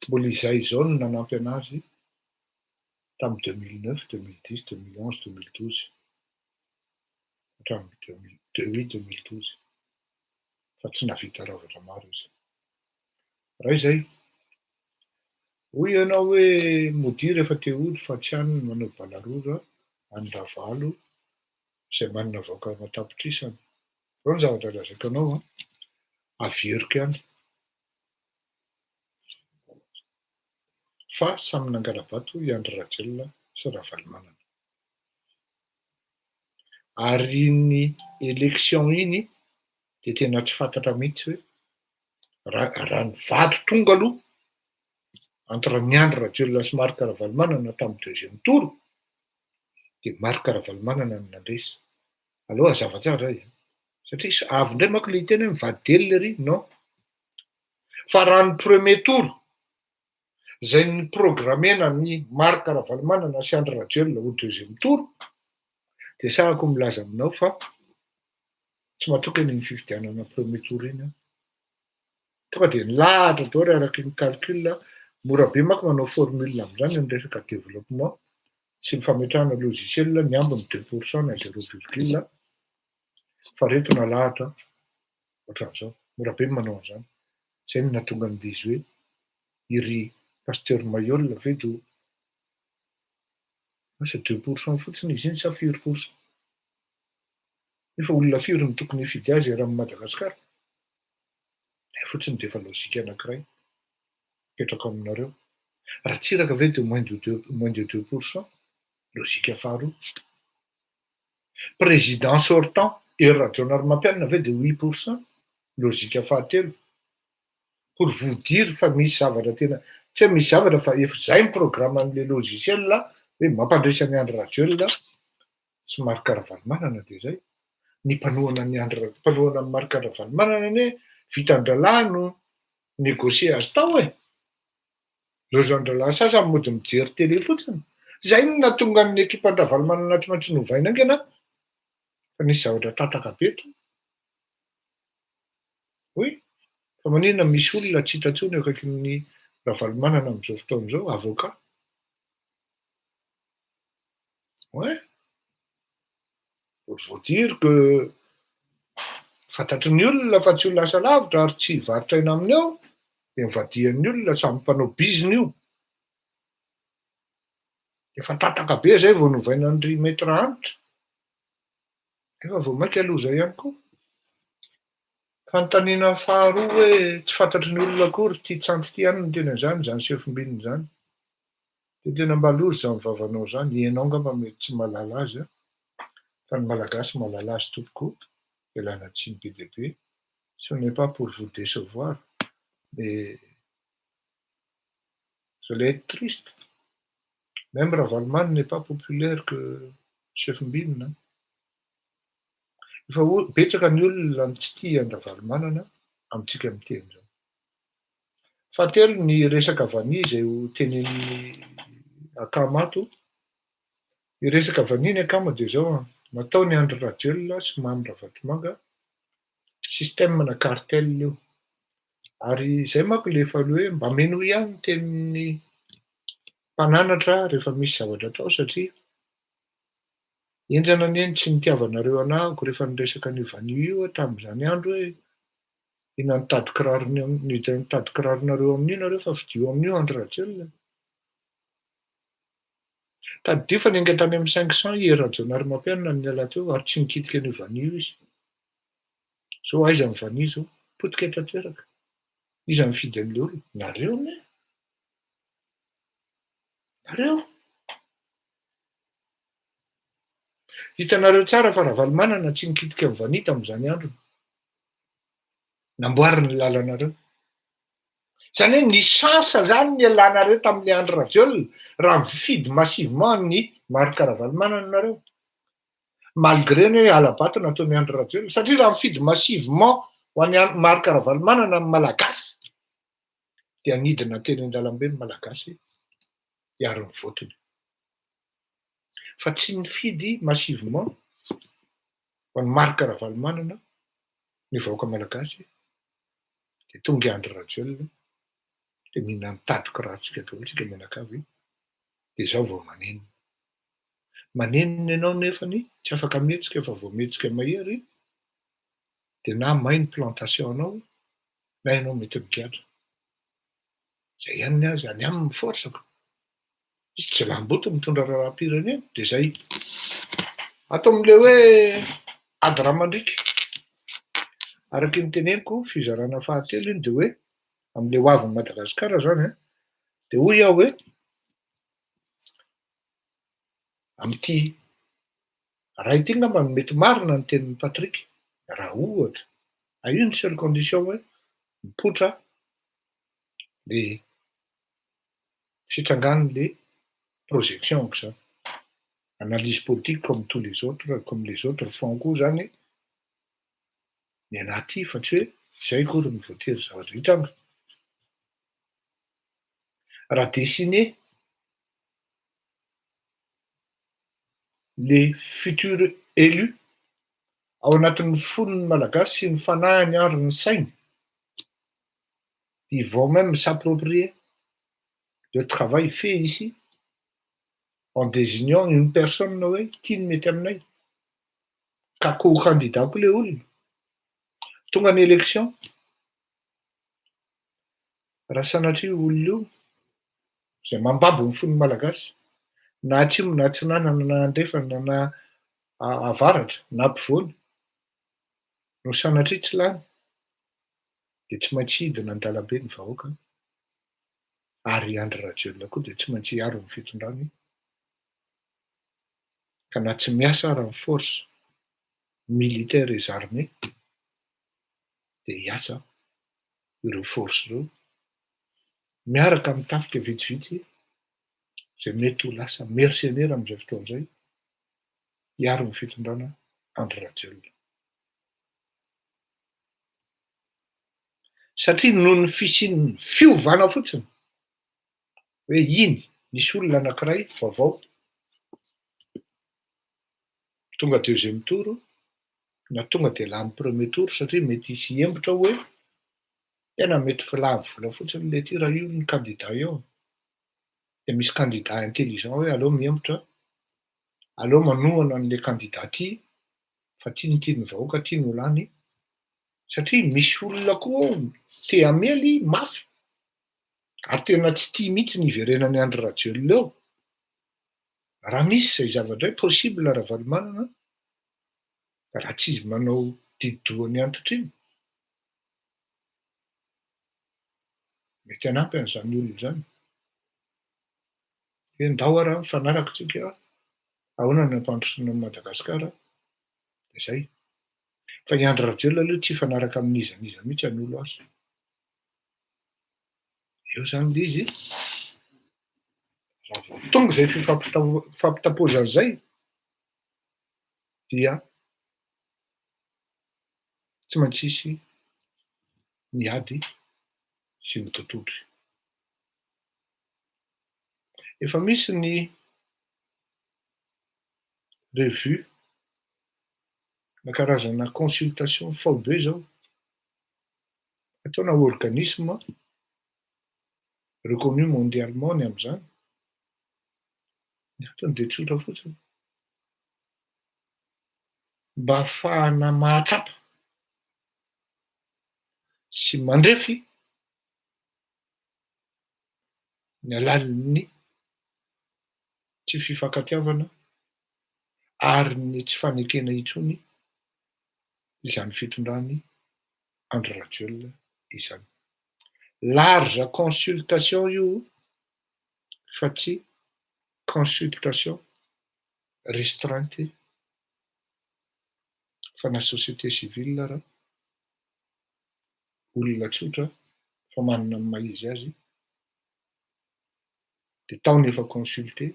Mbola izay izao no nanampy anazy tamin'ny 2009, 2010, 2011, 2012 hatramin'ny 2012 fa tsy nahavita zavatra maro izy. Raha izay, hoy ianao hoe modia rehefa te hody fa tsy any ny manao balarora an'i Ravalo izay manana vahoaka aman-tapitrisany. Izao ny zavatra lazaiko anao an, averiko ihany fa samy nangala-bato i Andry Rajoelina sy Ravalomanana. Ary iny élection iny dia tena tsy fantatra mihitsy hoe raha ny vato tonga aloha entre an'i Andry Rajoelina sy Marc Ravalomanana tamin'ny deuxième tour dia Marc Ravalomanana no nandresy. Aleo hazava tsara zay satria avy indray manko le hiteny hoe mivadi-delona ery, non. Fa raha ny premier tour. zay niprogramena ny Marc Ravalomanana sy Andry Rajoelina ho deuxième tour, de sahako milaza aminao fa tsy matoky an'iny fifidianana premier tour iny aho. Tonga de nilahatra daholo araky ny calcul, mora be manko manao formule am'zany amy resaka développement sy ny fametrahana logiciel, ny ambiny 2 % na zéro virgule, fa reto nalahatra ohatran'izao, mora be ny manao an'izany. Zay no nahatonga an'le izy hoe iry pasteur Mailhol ve do asa 2 % fotsiny izy iny sa firy pourcent? Nefa olona firy no tokony hifidy azy eran'i Madagasikara? Zay fotsiny de efa lozika anankiray apetrako aminareo. Ratsiraka ve de moins de 2 %? Lozika faharoa. Président sortant Hery Rajaonarimampianina ve de 8 %? Lozika fahatelo. Pour vous dire fa misy zavatra tena tsy hoe misy zavatra fa efa zay ny programme an'le logiciel hoe mampandresy an'i Andry Rajoelina sy Marc Ravalomanana, de zay. Ny mpanohana ny Andry, mpanohana ny Marc Ravalomanana anie vitan-drahalahy no négocier azy tao e. Lozan-drahalahy sasany mody mijery télé fotsiny. Zay no nahatonga ny ekipan-dRavalomanana tsy maintsy novaina haingana fa nisy zavatra tataka be tao. Oui, fa maninona misy olona tsy hita intsony akaikin'ny Ravalomanana am'izao fotoana izao, avocat? Ouais. Pour vous dire que fantatry ny olona fa tsy ho lasa lavitra ary tsy hivarotra aina aminy eo, de mivadian'ny olona samy mpanao bizina io. Efa tataka be zay vao novaina andry maître Hanitra. Efa vao mainka loza ihany koa. Fanontaniana faharoa hoe tsy fantatry ny olona akory ty tsanty ty ihany no tena izany, zany sefom-binina zany. De tena mba loza zany vavanao zany, ianao angamba mety tsy mahalala azy a, fa ny Malagasy mahalala azy tompoko, ialana tsiny be dia be. Ce n'est pas pour vous décevoir, mais vous allez être triste. Même Ravalomanana n'est pas populaire que sefom-binina. Efa betsaka ny olona tsy tia an-dRavalomanana amintsika miteny zao. Fahatelo, ny resaka vania zay ho tenenin'ny akamato. Ny resaka vania ny akama de zao a, natao ny Andry Rajoelina sy Mamy Ravatomanga, système na cartel io. Ary zay manko le efa le hoe mba meno ihany ny tenin'ny mpananatra rehefa misy zavatra atao, satria enjana anie ny tsy nitiavanareo anahako rehefa niresaka an'io vania io aho tamin'izany andro hoe inona nitady kirarony, nitady kiraronareo amin'io nareo fa fidio amin'io Andry Rajoelina. Tadidio fa niainga tany amin'ny 500 i Hery Rajaonarimampianina niala teo ary tsy nikitika an'io vania io izy. Zao aiza ny vania zao? Potika tanteraka. Iza mifidy an'le olona? Nareo ne? Nareo. Hitanareo tsara fa Ravalomanana tsy nikitika ny vania tamin'izany androny. Namboariny ny lalanareo. Zany hoe ny chance zany ny alanareo tamin'le Andry Rajoelina raha mifidy massivement ny Marc Ravalomanana nareo. Malgré ny hoe alabato nataony Andry Rajoelina, satria raha mifidy massivement ho an'ny Marc Ravalomanana ny Malagasy, dia nidina teny an-dalambe ny Malagasy hiaro ny votiny. Fa tsy nifidy massivement ho an'ny Marc Ravalomanana ny vahoaka malagasy, de tonga Andry Rajoelina, de mihina mitady kirarontsika daholo tsika mianakavy, de zao vao manenina. Manenina ianao nefany tsy afaka mihetsika fa vao mihetsika mahery, de na may ny plantation anao na ianao mety migadra. Zay ihany ny azy, any aminy force ko. Izy tsy lamboto mitondra raharaham-pirenena, de zay. Ato am'le hoe ady raha mandriaka. Araky ny teneniko, fizarana fahatelo iny de hoe am'le ho avin'i Madagasikara zany a, de hoy aho hoe am'ty ray ity ngamba no mety marina ny tenin'i Patrick, raha ohatra à une seule condition hoe mipoitra le fitrangan'le projection ko zany. Analyse politique comme tous les autres, comme les autres font koa zany ny anaty, fa tsy hoe zay akory no voatery zavatra hitranga. Raha dessiner les futurs élus ao anatin'ny fon'ny Malagasy sy ny fanahiny ary ny sainy, ils vont même s'approprier le travail fait ici en désignant une personne hoe ty no mety aminay, ka ko ho candidat koa le olona. Tonga ny élection, raha sanatria io olona io zay mambabo ny fon'ny Malagasy, na atsimo na atsinanana na andrefana na avaratra na ampovoany, no sanatria tsy lany, de tsy maintsy hidina an-dalambe ny vahoaka, ary Andry Rajoelina koa de tsy maintsy hiaro ny fitondrany, ka na tsy miasa ara ny force militaire et armée, de hiasa ireo force ireo, miaraka amin'ny tafika vitsivitsy zay mety ho lasa mercenaire am'izay fotoana izay, hiaro ny fitondrana Andry Rajoelina. Satria noho ny fisian'ny fiovana fotsiny, hoe iny nisy olona anankiray vaovao tonga deuxième tour na tonga de lany premier tour, satria mety hisy hiembotra hoe tena mety filany vola fotsiny le ty raha io ny candidat eo. De misy candidat intelligent hoe aleo miembotra, aleo manohana an'le candidat ty fa ty no tian'ny vahoaka, ty no lany, satria misy olona koa ao te hamely mafy ary tena tsy tia mihitsy ny hiverenan'i Andry Rajoelina eo. Raha misy izay zavatra hoe possible Ravalomanana, raha tsy izy manao dididohany antitra iny, mety hanampy an'izany olona izany. Hoe ndao ara mifanaraka tsika, ahoana ny hampandrosoana an'i Madagasikara, de zay. Fa i Andry Rajoelina aloha tsy hifanaraka amin'iza n'iza mihitsy hanolo azy. Eo zany le izy, raha vao tonga izay fifampitampozana izay, dia tsy maintsy hisy ny ady sy ny totohondry. Efa misy ny revue na karazana consultation faobe zao, ataona organisme reconnu mondialement ny amin'izany. Ny antony de tsotra fotsiny, mba ahafahana mahatsapa sy mandrefy ny alalin'ny tsy fifankatiavana ary ny tsy fanekena intsony izany fitondrany Andry Rajoelina izany. Large consultation io fa tsy consultation restreinte fa na société civile raha olona tsotra fa manana ny maha izy azy, de tao ny efa consulté,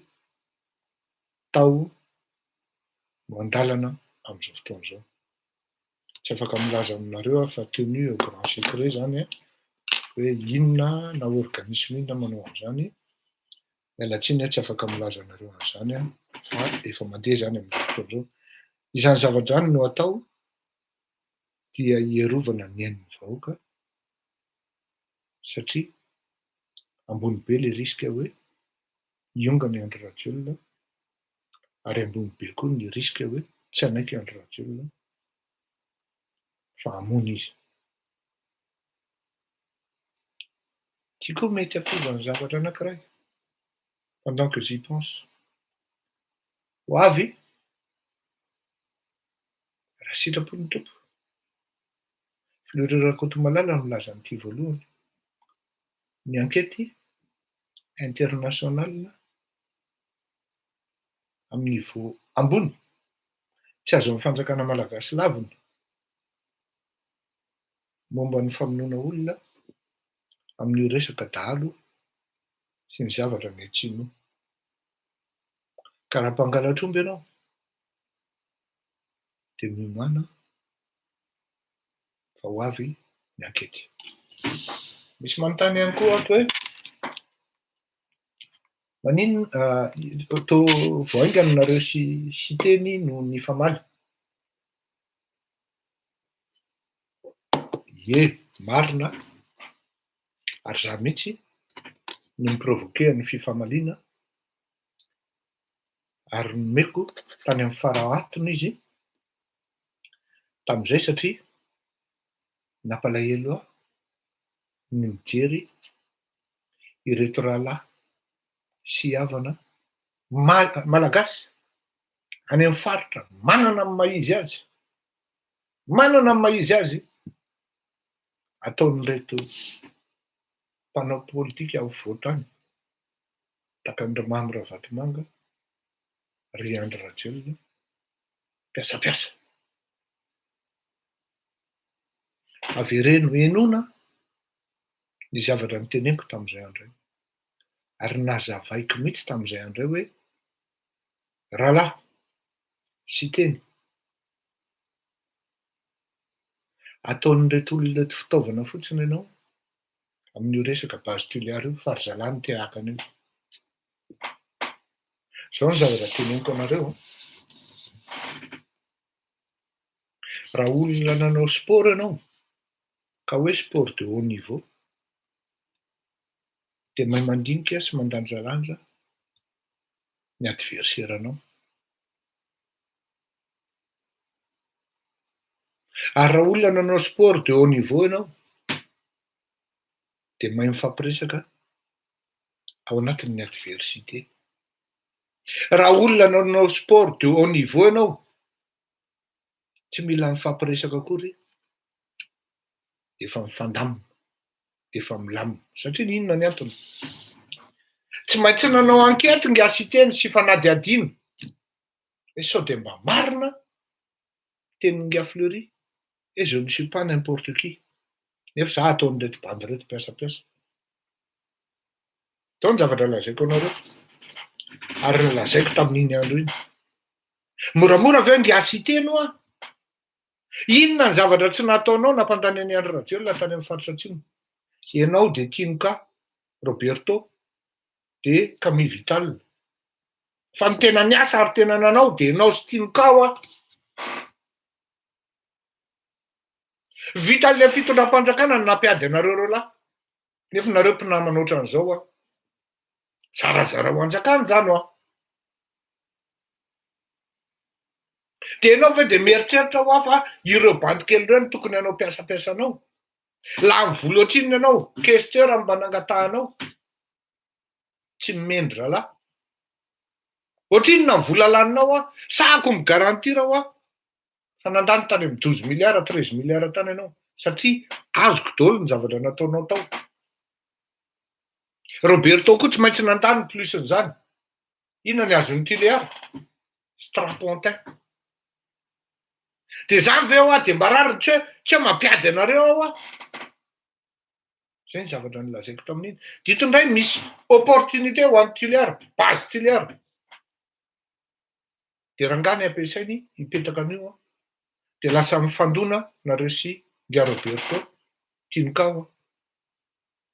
tao no andalana amin'izao fotoana izao. Tsy afaka milaza aminareo aho fa tenu au grand secret zany hoe inona na organisme inona manao an'izany. Miala tsiny aho tsy afaka milaza anareo an'izany aho fa efa mandeha zany amin'izao fotoana izao. Izany zavatra izany no atao dia hierovana ny ain'ny vahoaka, satria ambony be le risque hoe hiongana i Andry Rajoelina, ary ambony be koa ny risque hoe tsy hanaiky Andry Rajoelina fa hamono izy. Ty koa mety hampiova ny zavatra anankiray pendant que j'y pense. Ho avy raha sitrapon'ny Tompo. Fleury Rakotomalala no milaza an'ity voalohany. Ny enquête internationale amin'ny niveau ambony, tsy azon'ny fanjakana malagasy lavina momba ny famonoana olona amin'io resaka dahalo sy ny zavatra any atsimo io. Ka raha mpangalatr'omby ianao, de miomàna fa ho avy ny enquête. Misy manontany ihany koa ato hoe. Maninona toa vao haingana nareo sy Siteny no nifamaly? Ie, marina ary za mihitsy no ni-provoquer ny fifamaliana ary nomeko tany amin'ny fara hatony izy tamin'izay satria nampalahelo ahy ny mijery ireto rahalahy sy havana malagasy any amin'ny faritra manana ny maha izy azy, manana ny maha izy azy ataon'ireto mpanao politika afovoan-tany tahaka an-dry Mamy Ravatomanga, ry Andry Rajoelina, mpiasampiasa. Avereno henoina ny zavatra noteneniko tamin'izay andro io. Ary nazavaiko mihitsy tamin'izay andro io hoe, rahalahy Siteny, ataon'ireto olona ireto fitaovana fotsiny ianao amin'io resaka base Tuléar io fa ry zalahy no te haka an'io. Izao ny zavatra teneniko anareo an, raha olona nanao sport ianao ka hoe sport de haut niveau dia mahay mandinika sy mandanjalanja ny adversaire-nao. Ary raha olona nanao sport de haut niveau ianao dia mahay mifampiresaka ao anatin'ny adversité. Raha olona nanao sport de haut niveau ianao, tsy mila mifampiresaka akory dia efa mifandamina, dia efa milamina. Satria inona ny antony? Tsy maintsy nanao enquête ingahy Siteny sy fanadihadiana hoe sao dia mba marina tenin'ingahy Fleury hoe je ne suis pas n'importe qui nefa za ataon'ireto bandy ireto mpiasampiasa. Izao ny zavatra lazaiko anareo ary nolazaiko tamin'iny andro iny. Moramora ve ingahy Siteny hoa? Inona ny zavatra tsy nataonao nampandany an'i Andry Rajoelina tany amin'ny faritra Atsimo? Ianao dia Tinoka Roberto dia Camille Vital. Fa ny tena niasa ary tena nanao dia ianao sy Tinoka hoa. Vitan'ilay fitondram-panjakana ny nampiady anareo roa lahy. Nefa nareo mpinamana ohatran'izao an. Zarazarao anjakana izany hoa. Dia ianao ve dia mieritreritra hoa fa ireo bandy kely ireo no tokony hanao mpiasampiasa anao? Lany vola ohatrinona ianao? Questeur no mba nangatahanao? Tsy mendry rahalahy. Ohatrinona ny vola laninao hoa? Sahako mi-garantir hoa fa nandany tany amin'ny 12 milliards, 13 milliards tany ianao satria azoko daholo ny zavatra nataonao tao. Roberto koa tsy maintsy nandany plus n'izany. Inona ny azon'i Tuléar? Strapontin. Dia izany ve hoa dia mba rariny tsy hoe tsy hoe mampiady anareo aho hoa. Izay ny zavatra nolazaiko tamin'iny. Dito indray misy opportunité ho an'i Tuléar, base Tuléar. Dia rangahy ny ampiasainy hipetraka an'io an. Dia lasa mifandona nareo sy Nga Roberto Tinoka hoa.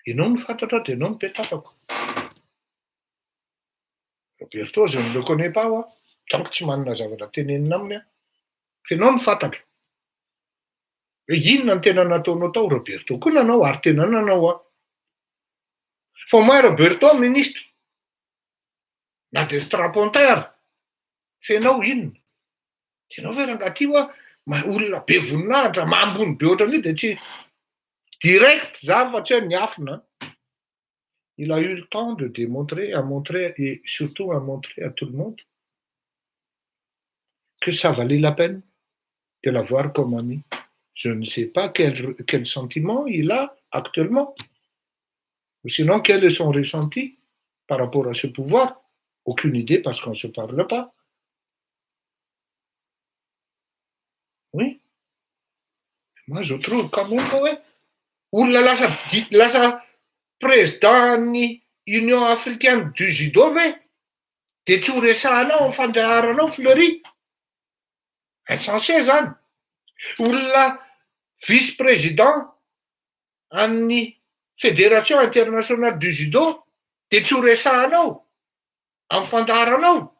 Ianao no fantatro dia ianao no petafako. Roberto je ne le connais pas hoa, donc tsy manana zavatra tenenina aminy aho. Fa ianao no fantatro. Hoe inona no tena nataonao tao, Roberto koa nanao ary tena nanao aho. Fa au moins Roberto ministre, na dia strapontin ary, fa ianao inona? Dia ianao ve rangahy ty hoa, olona be voninahitra, ambony be ohatran'io dia tsy direct za fa tsy hoe miafina an. Il a eu le temps de démontrer, à montrer et surtout à montrer à tout le monde que ça valait la peine de l'avoir comme ami. Je ne sais pas quel, quel sentiment il a actuellement, ou sinon quel est son ressenti par rapport à ce pouvoir. Aucune idée parce qu'on ne se parle pas. Oui. Moi, je trouve quand même hoe olona lasa lasa président ny Union africaine du judo ve de tsy ho resahanao amin'ny fandaharanao Fleury? Insensé zany. Olona vice président an'ny fédération internationale du judo de tsy ho resahanao. Amin'ny fandaharanao?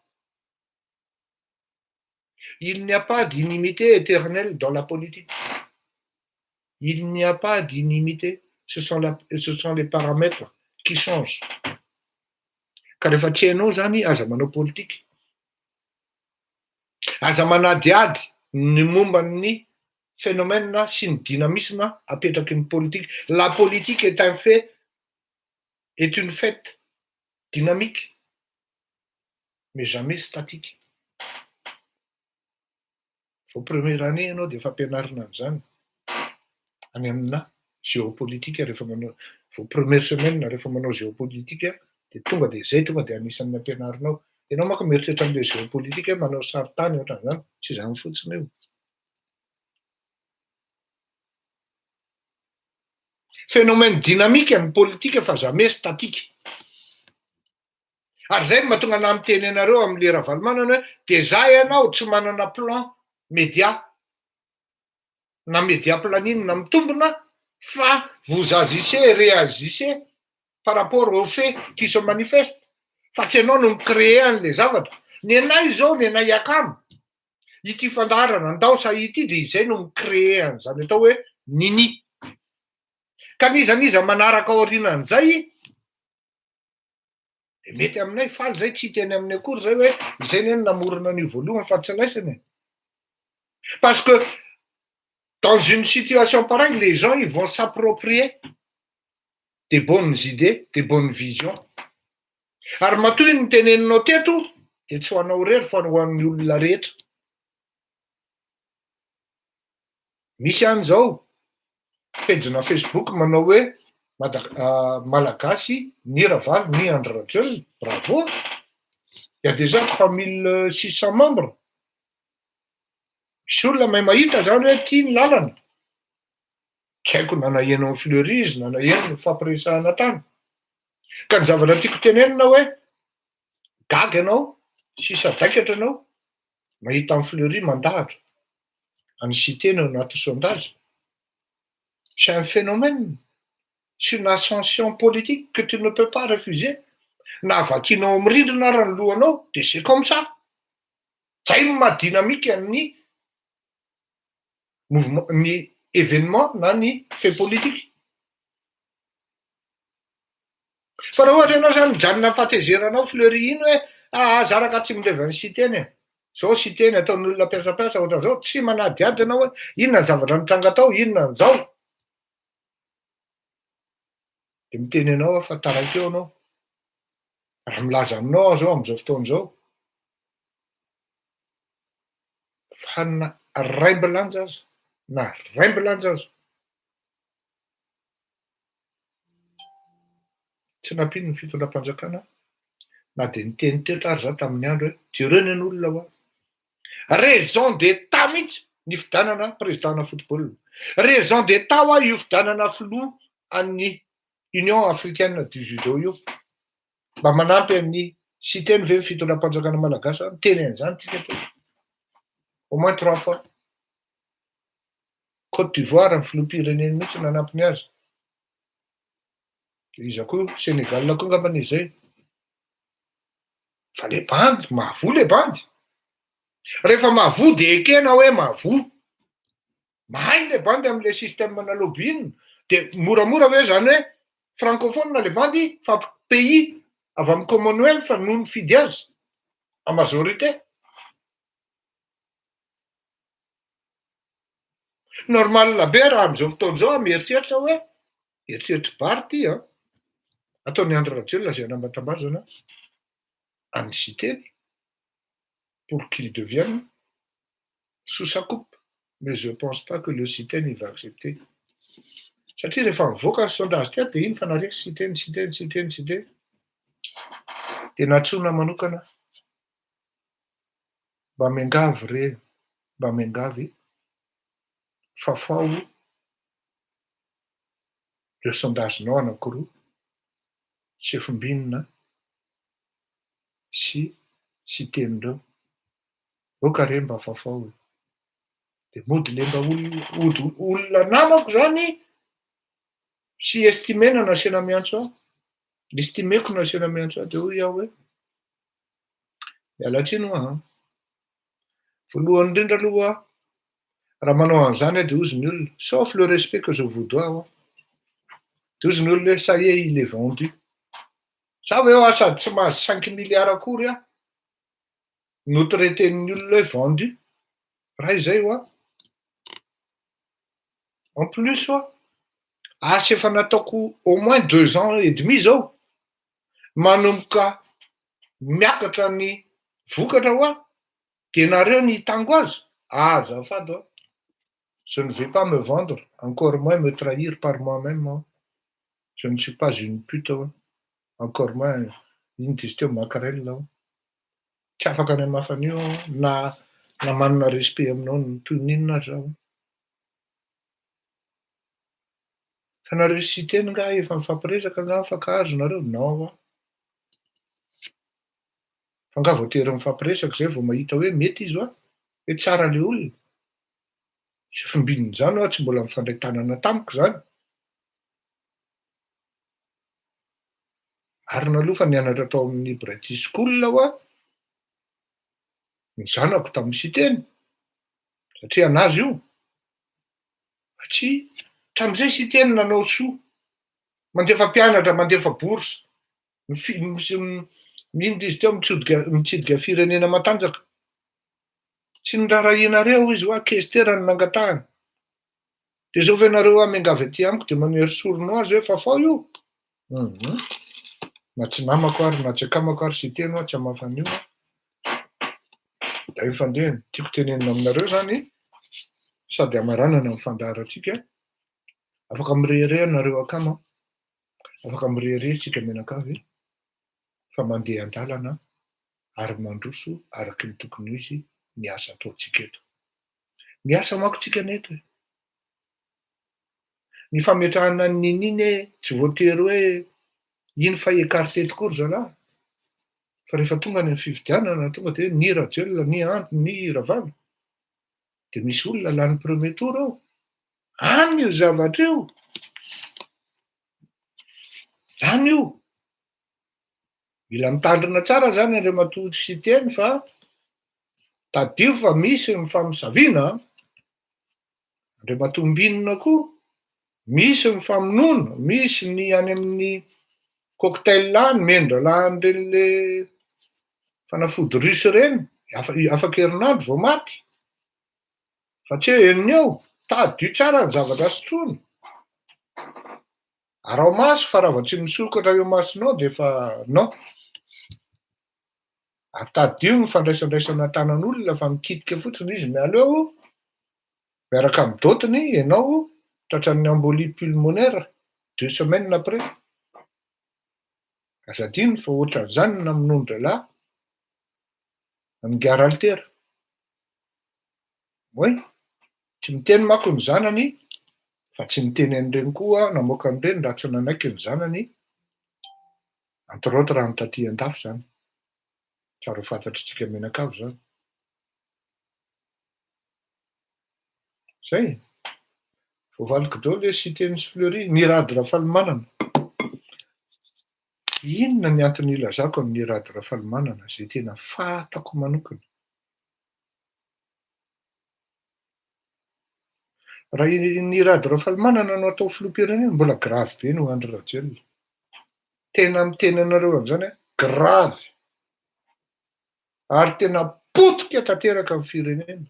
Il n'y a pas d'inimité éternelle dans la politique. Il n'y a pas d'inimité. Ce sont la, ce sont les paramètres qui changent. Ka rehefa tsy hainao zany, aza manao politika. Aza manadiady ny momba ny phénomène sy ny dynamisme apetraky ny politique. La politique est un fait, est une fête dynamique, mais jamais statique. Vao première année ianao de efa ampianarina an'izany any amina géopolitique, rehefa manao vao première semaine, rehefa manao géopolitique de tonga de zay, tonga de anisan'ny ampianarinao. Ianao manko mieritreritra am'le géopolitique manao sarintany ohatran'izany, tsy zany fotsiny io. Phénomène dynamique ny politique fa jamais statique. Ary zay no mahatonga anah miteny anareo amle Ravalomanana hoe de za ianao tsy manana plan média na média planning na mitombina fa vous agissez et réagissez par rapport aux faits qui se manifestent fa tsy ianao no mi-créer an'le zavatra. Ny anay izao, ny anay akama, ity fandaharana andao sa ity de izay no mi-créer an'izany atao hoe nini. Ka n'iza n'iza manaraka aorianan'izay de mety aminay, faly zay, tsy hiteny aminy akory zay hoe izay ne no namorona an'io voalohany fa tsy laisany e. Parce que dans une situation pareille, les gens ils vont s'approprier des bonnes idées, des bonnes visions. Ary matoa iny noteneninao teto de tsy ho anao irery fa ho an'ny olona rehetra. Misy any zao pejina Facebook manao hoe Malagasy ni Ravalo ni Andry Rajoelina, bravo! Il y a déjà 3600 membres. Misy olona mahay mahita zany hoe ty ny lalana. Tsy haiko na naheno an'i Fleury izy na naheno ny fampiresahana tany. Ka ny zavatra tiako tenenina hoe gaga ianao sy sadaikatra ianao mahita an'i Fleury mandahatra an'i Siteny ao anaty sondage. C'est un phénomène, c'est une ascension politique que tu ne peux pas refuser. Na vakianao amin'ny rindrina ara ny lohanao de c'est comme ça. Zay no maha dynamique ny mouvement, ny événement na ny fait politique. Fa raha ohatra ianao zany mijanona amin'ny fahatezeranao Fleury iny hoe aa za raka tsy mirevy an'i Siteny e, zao Siteny ataon'olona mpiasampiasa ohatran'izao, tsy manadihady ianao hoe inona ny zavatra nitranga tao, inona an'izao. De miteny anao aho fa taraiky eo ianao. Raha milaza aminao aho zao amin'izao fotoana izao, fa na raimbilanja aza, na raimbilanja aza, Tsy nampino ny fitondram-panjakana na dia niteny teto ary za tamin'ny andro hoe jereo ny an'olona hoa. Raison d'Etat mihitsy ny fidanana président-na football. Raison d'Etat hoa io fidanana filoha an'ny Union Africaine du Judo io. Mba manampy an'ny Siteny ve ny fitondram-panjakana malagasy? Niteny an'izany tsika teto. Au moins trois fois. Côte d'Ivoire ny filoham-pireneny mihitsy nanampy ny azy. De iza koa? Sénégal koa angambany izy zay. Fa le bandy, mahavoa le bandy. Rehefa mahavoa de ekena hoe mahavoa. Mahay le bandy am'le système na lobbying, de moramora ve zany hoe francophone le bandy fa pays avy amy Commonwealth no nifidy azy en majorité. Normal be raha am'izao fotoana izao aho mieritreritra hoe Eritreritry Bary ity an! Ataon'i Andry Rajoelina izay anambatambazana an'i Siteny pour qu'il devienne sous sa coupe mais je pense pas que le Siteny il va accepter satria rehefa nivoaka ny sondage teto dia iny fa naresy Siteny, Siteny, Siteny, Siteny. Dia nantsoina manokana mba miangavy re, mba miangavy fafao ireo sondage-nao anankiroa, Sefombinina sy Siteny ireo. Aoka re mba fafao e. Dia mody le mba olona, ody olona namako zany sy estimena no asiana miantso ahy. Estimeko no asiana miantso ahy, dia hoy aho hoe. Miala tsiny hoa an! Voalohany indrindra aloha, raha manao an'izany aho dia hozy ny olona, sauf le respect que je vous dois hoa, dia hozy ny olona hoe ça y est il est vendu. Za ve hoa sady tsy mahazo cinq milliards akory aho no traiter-n'ny olona hoe vendu? Raha izay hoa. En plus hoa, asa efa nataoko au moins 2 ans et demi zao, manomboka miakatra ny vokatra hoa, de nareo ny hitango azy? Azafady hoa, je ne vais pas me vendre, encore moins me trahir par moi-même aho. Je ne suis pas une pute hoa, encore moins ino ty izy teo maquerelle aho. Tsy afaka ny hamafa an'io aho na manana respect aminao toy ny inona aza aho. Fa nareo Siteny nga efa mifampiresaka nga mifankahazo nareo? Non hoa. Fa nga voatery mifampiresaka zay vao mahita hoe mety izy hoa, hoe tsara le olona? Sy fimbin'izany hoa tsy mbola nifandray tanana tamiko zany. Marina aloha fa nianatra tao amin'ny British School hoa ny zanako tamin'ny Siteny, satria anazy io. Fa tsy hatramin'izay Siteny nanao soa, mandefa mpianatra, mandefa bourse, mifi- inona izy teo, mitsidika mitsidika firenena matanjaka. Tsy niraharahianareo izy hoa kester no nangatahany. De zao ve nareo hoa miangavy aty amiko de manery sorona azy hoe fafao io? Hum. Na tsy namako ary na tsy akamako ary Siteny hoa tsy hamafa an'io aho. Dai mifandrehana. Tiako tenenina aminareo zany sady hamaranana ny fandaharantsika, afaka mirehareha nareo akama, afaka mirehareha isika mianakavy fa mandeha an-dalana ary mandroso araky ny tokony ho izy ny asa ataontsika eto. Miasa manko tsika anie eto e. Ny fametrahana ny nini anie tsy voatery hoe iny fa écarté tokoa ry zalahy. Fa rehefa tonga any amin'ny fifidianana tonga dia ni Rajoelina ni Andry ni Ravalo dia misy olona lany premier tour ao. Any io zavatra io. Any io. Mila mitandrina tsara zany Andriamatoa Siteny fa tadidio fa misy ny famosaviana, Andriamatoa Mbinina koa, misy ny famonoana, misy ny any amin'ny cocktail any, mendralahan'ireny le fanafody russe ireny, afaka herinandro vao maty. Fa tsy hoe henony eo, tadidio tsara ny zavatra sotroina. Araho maso fa raha vao tsy misokatra eo masonao dia efa non. Ary tadidio ny fandraisandraisana tanan'olona fa mikitika fotsiny izy miala eo, miaraka amin'ny dotiny ianao tratran'ny embolie pulmonaire 2 semaines après. Aza adino fa ohatran'izany ny namonoan-drahalahy an'i Altera. Oui, tsy miteny manko ny zanany fa tsy niteny an'ireny koa namoaka an'ireny raha tsy nanaiky ny zanany, entre autres raha ny taty an-dafy zany. Tsara ho fantatritsika mianakavy zany. Zay. Voavaliko daholo le Siteny sy Fleury, ny Rado Rafalimanana. Inona ny antony ilazako amin'ny Rado Rafalimanana izay tena fantako manokana? Raha ny Rado Rafalimanana no atao filoham-pirenena, mbola grave be no Andry Rajoelina. Tena miteny anareo an'izany aho, grave. Ary tena potika tanteraka ny firenena.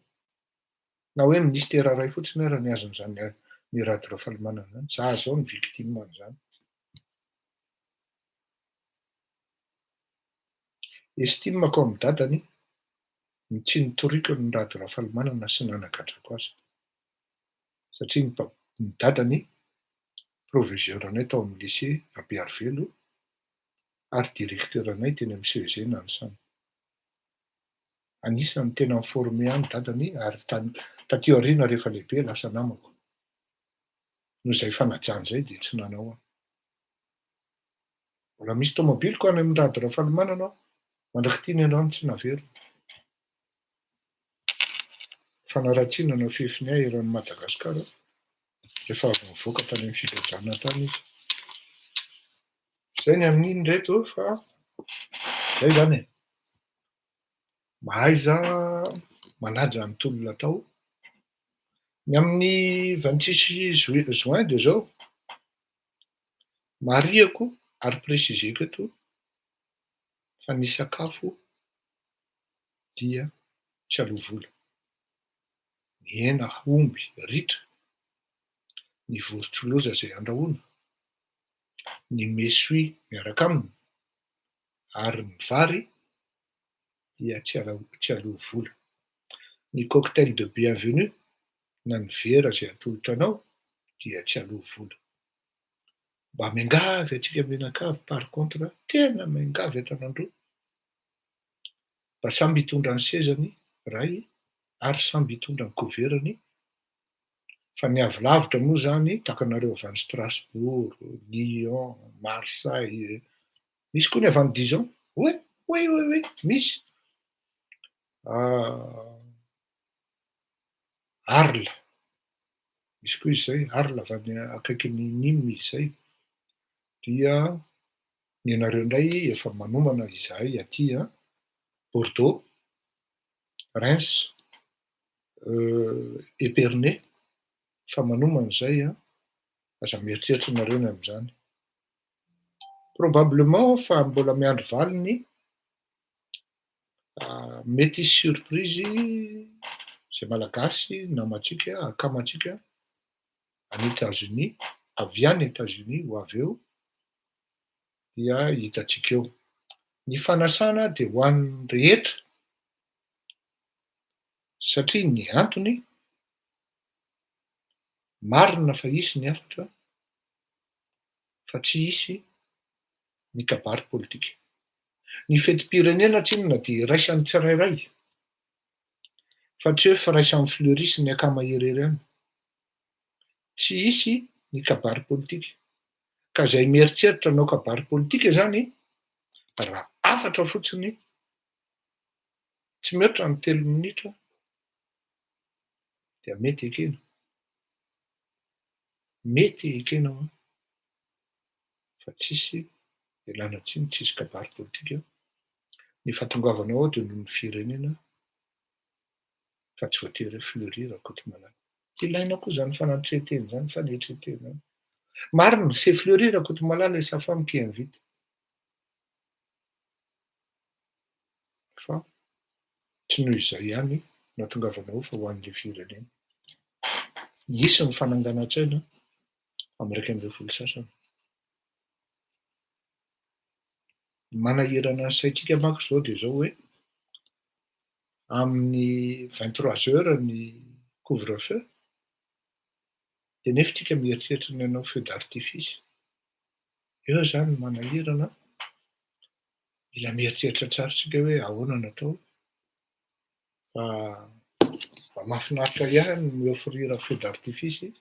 Na hoe ministera iray fotsiny ara ny azon'izany ny Rado Rafalimanana zany. Za zao ny victime an'izany. Estime-ko amin'ny dadany ny tsy nitoriko ny Rado Rafalimanana sy nanagadrako azy. Satria ny dadany proviseur anay tao amin'ny lycée Rabearivelo ary directeur anay teny amin'ny CEG Nanisana. Anisan'ny tena ni-former ahy ny dadany ary taty aoriana rehefa lehibe lasa namako. Noho izay fanajana izay dia tsy nanao aho. Mbola misy tomobiliko any amin'ny Rado Rafalimanana aho, mandrak'ity ny androany tsy naverina. Fanaratsiana no fefiny ahy eran'i Madagasikara rehefa avy nivoaka tany amin'ny figadrana tany izy. Zay ny amin'iny reto fa zay zany e. Mahaiza manaja ny tolona atao. Ny amin'ny 26 juin dia izao, marihako ary préciser-ko eto fa ny sakafo dia tsy aloa vola. Ny hena omby ritra, ny vorontsiloza izay andrahoina, ny mesoy miaraka aminy ary ny vary dia tsy aloa vola. Ny cocktail de bienvenue na ny vera izay atolotra anao dia tsy aloa vola. Mba miangavy antsika mianakavy par contre, tena miangavy an-tanan-droa, mba samby hitondra ny sezany ray ary samby hitondra ny couverany, fa ny avy lavitra moa zany tahaka anareo avy any Strasbourg, Lyon, Marseille, misy koa ny avy any Dijon, oui, oui, oui, oui, misy. Arles, misy koa izy zay, Arles avy any akaikin'ny Nîmes izy zay, dia ny anareo indray efa manomana izahay aty an, Bordeaux, Reims, Épernay, efa manomana izay an, aza mieritreritra nareo ny amin'izany. Probablement fa mbola miandry valiny, mety hisy surprise izay malagasy namantsika, akamantsika any États-Unis, avy any États-Unis ho avy eo dia hitantsika eo. Ny fanasana dia ho an'ny rehetra satria ny antony marina fa hisy ny hafatra fa tsy hisy ny kabary politika. Ny fetim-pirenena tsinona dia iraisan'ny tsirairay fa tsy hoe firaisan'ny Fleury sy ny akama irery ihany. Tsy hisy ny kabary politika. Ka izay mieritreritra hanao kabary politika izany raha hafatra fotsiny tsy mihoatra ny 3 minitra dia mety ekena. Mety ekena ho'a fa tsisy ialana tsiny, tsisy kabary politika. Ny fahatongavanao ao dia noho ny firenena fa tsy voatery hoe Fleury Rakotomalala. Ilaina koa izany fanatrehan-tena izany, fanetren-tena izany. Marina, c'est Fleury Rakotomalala et sa femme qui invite. Fa tsy noho izay ihany no ahatongavanao ao fa ho an'ilay firenena. Hisy ny fananganan-tsaina amin'ny 11 sasany. Manahirana ny saintsika manko izao dia izao hoe amin'ny 23 heures ny couvre-feu dia nefa tsika mieritreritra ny hanao feu d'artifice. Eo izany no manahirana, mila mieritreritra tsara tsika hoe ahoana no atao fa mba mahafinaritra ihany ny mi-offrir feu d'artifice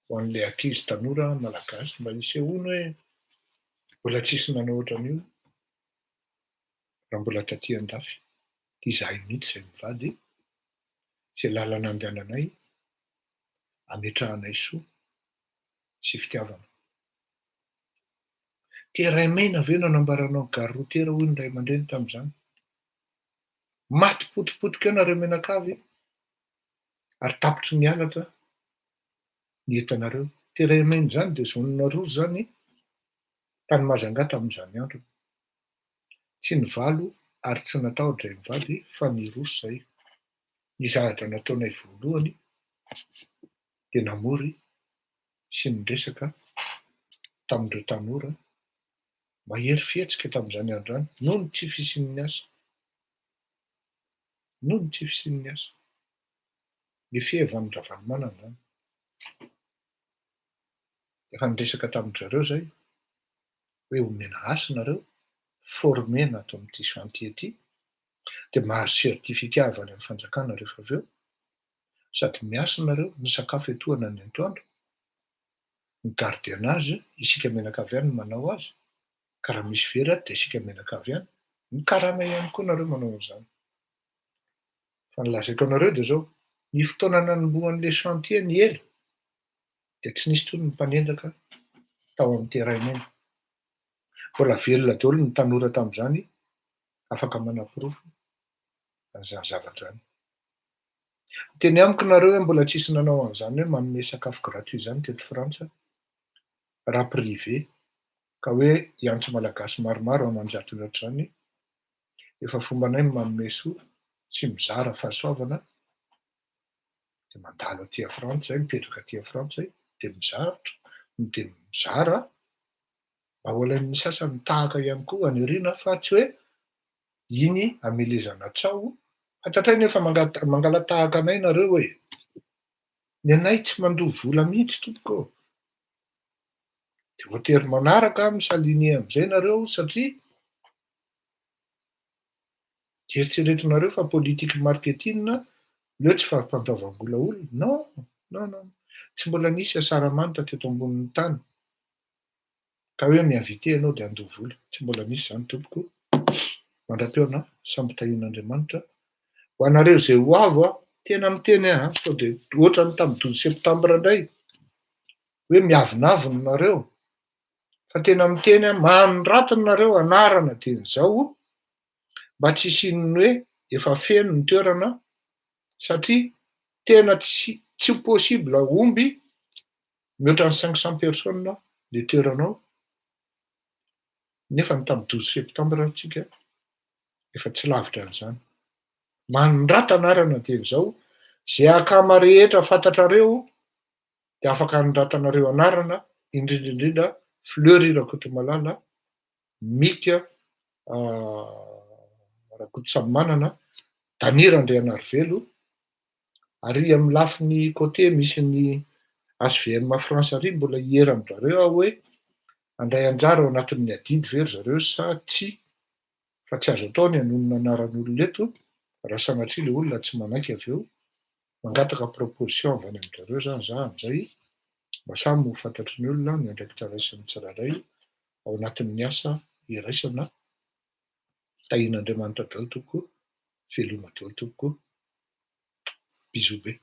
ho an'ilay ankizy tanora malagasy mba hisehoany hoe mbola tsisy nanao ohatran'io raha mbola taty an-dafy. Izahay mihitsy izay mivady, izay lalana andehananay ametrahanay soa sy fitiavana. Terrain mena ve no anambaranao ny gare routière hoy ny ray aman-dreny tamin'izany. Maty potipotika eo nareo mianakavy ary tapitry ny halatra ny entanareo. Terrain mena izany dia zone rouge izany tany Majunga tamin'izany andro. Tsy nivalo ary tsy natahotra izay mivady fa niroso izay. Ny zavatra nataonay voalohany dia namory sy niresaka tamin'ireo tanora mahery fihetsika tamin'izany andro izany noho ny tsy fisian'ny asa. Noho ny tsy fisian'ny asa. Ny fihevan-dRavalomanana izany. Efa niresaka tamin-dry zareo izay hoe omena asa nareo, former-na ato amin'ity chantier ity, dia mahazo certificat avy any amin'ny fanjakana rehefa avy eo, sady miasa nareo, ny sakafo etoana ny antoandro, ny gardiennage, isika mianakavy ihany no manao azy, ka raha misy very ato dia isika mianakavy ihany, ny karama ihany koa nareo manao an'izany. Fa ny lazaiko anareo dia izao, ny fotoana nanombohan'ilay chantier ny ela, dia tsy nisy intsony ny mpanendaka tao amin'ny terrain iny. Mbola velona daholo ny tanora tamin'izany, afaka manaporofo. an'izany zavatra zany. Miteny amiko nareo hoe mbola tsisy nanao an'izany hoe manome sakafo gratuit zany teto Frantsa raha privé ka hoe hiantso Malagasy maromaro aman-jatony ohatr'izany. Efa fombanay ny manome soa sy mizara fahasoavana de mandalo aty Frantsa zay, mipetraka aty Frantsa zay de mizara de mizara mba ho alain'ny sasany tahaka ihany koa any aoriana fa tsy hoe iny amelezana tsaho. Fantatray nefa mangala tahaka anay nareo e. Ny anay tsy mandoa vola mihitsy tompoko. De voatery manaraka mi-s'aligner am'izay nareo satria eritreretinareo fa politique marketing le hoe tsy fampandoavam-bola olona. Non, non, non, tsy mbola nisy asaramanitra teto ambonin'ny tany ka hoe mi-invité ianao de andoa vola, tsy mbola nisy zany tompoko. Mandra-peo ana samby tahian'Andriamanitra. Ho anareo zay ho avo a, tena miteny aho sao de ohatrany tamy 12 septembre indray hoe miavonavona nareo, fa tena miteny aho, manoratiny nareo anarana teny zao mba tsy hisian'ny hoe efa feno ny toerana satria tena tsy possible omby mihoatra ny 500 personnes le toeranao, nefa ny tamy 12 septembre tsika efa tsy lavitra an'izany. Manorata anarana teny zao, zay akama rehetra fantatrareo de afaka anoratanareo anarana, indrindra indrindra Fleury Rakotomalala, Mika Rakotosamimanana, Dany Randrianarivelo, ary amy lafiny côté misy ny HVM France ary mbola hiera amin-drareo aho hoe andray anjara ao anatin'ny adidy ve ry zareo sa tsy, fa tsy azo atao ny hanonona anaran'olona eto raha sanatria le olona tsy manaiky avy eo. Mangataka proposition avy any amin-drareo zany za amizay mba samy ho fantatry ny olona ny andraikitra raisin'ny tsirairay ao anatin'ny asa iraisana. Tahian'Andriamanitra daholo tompoko, veloma daholo tompoko, bisous be.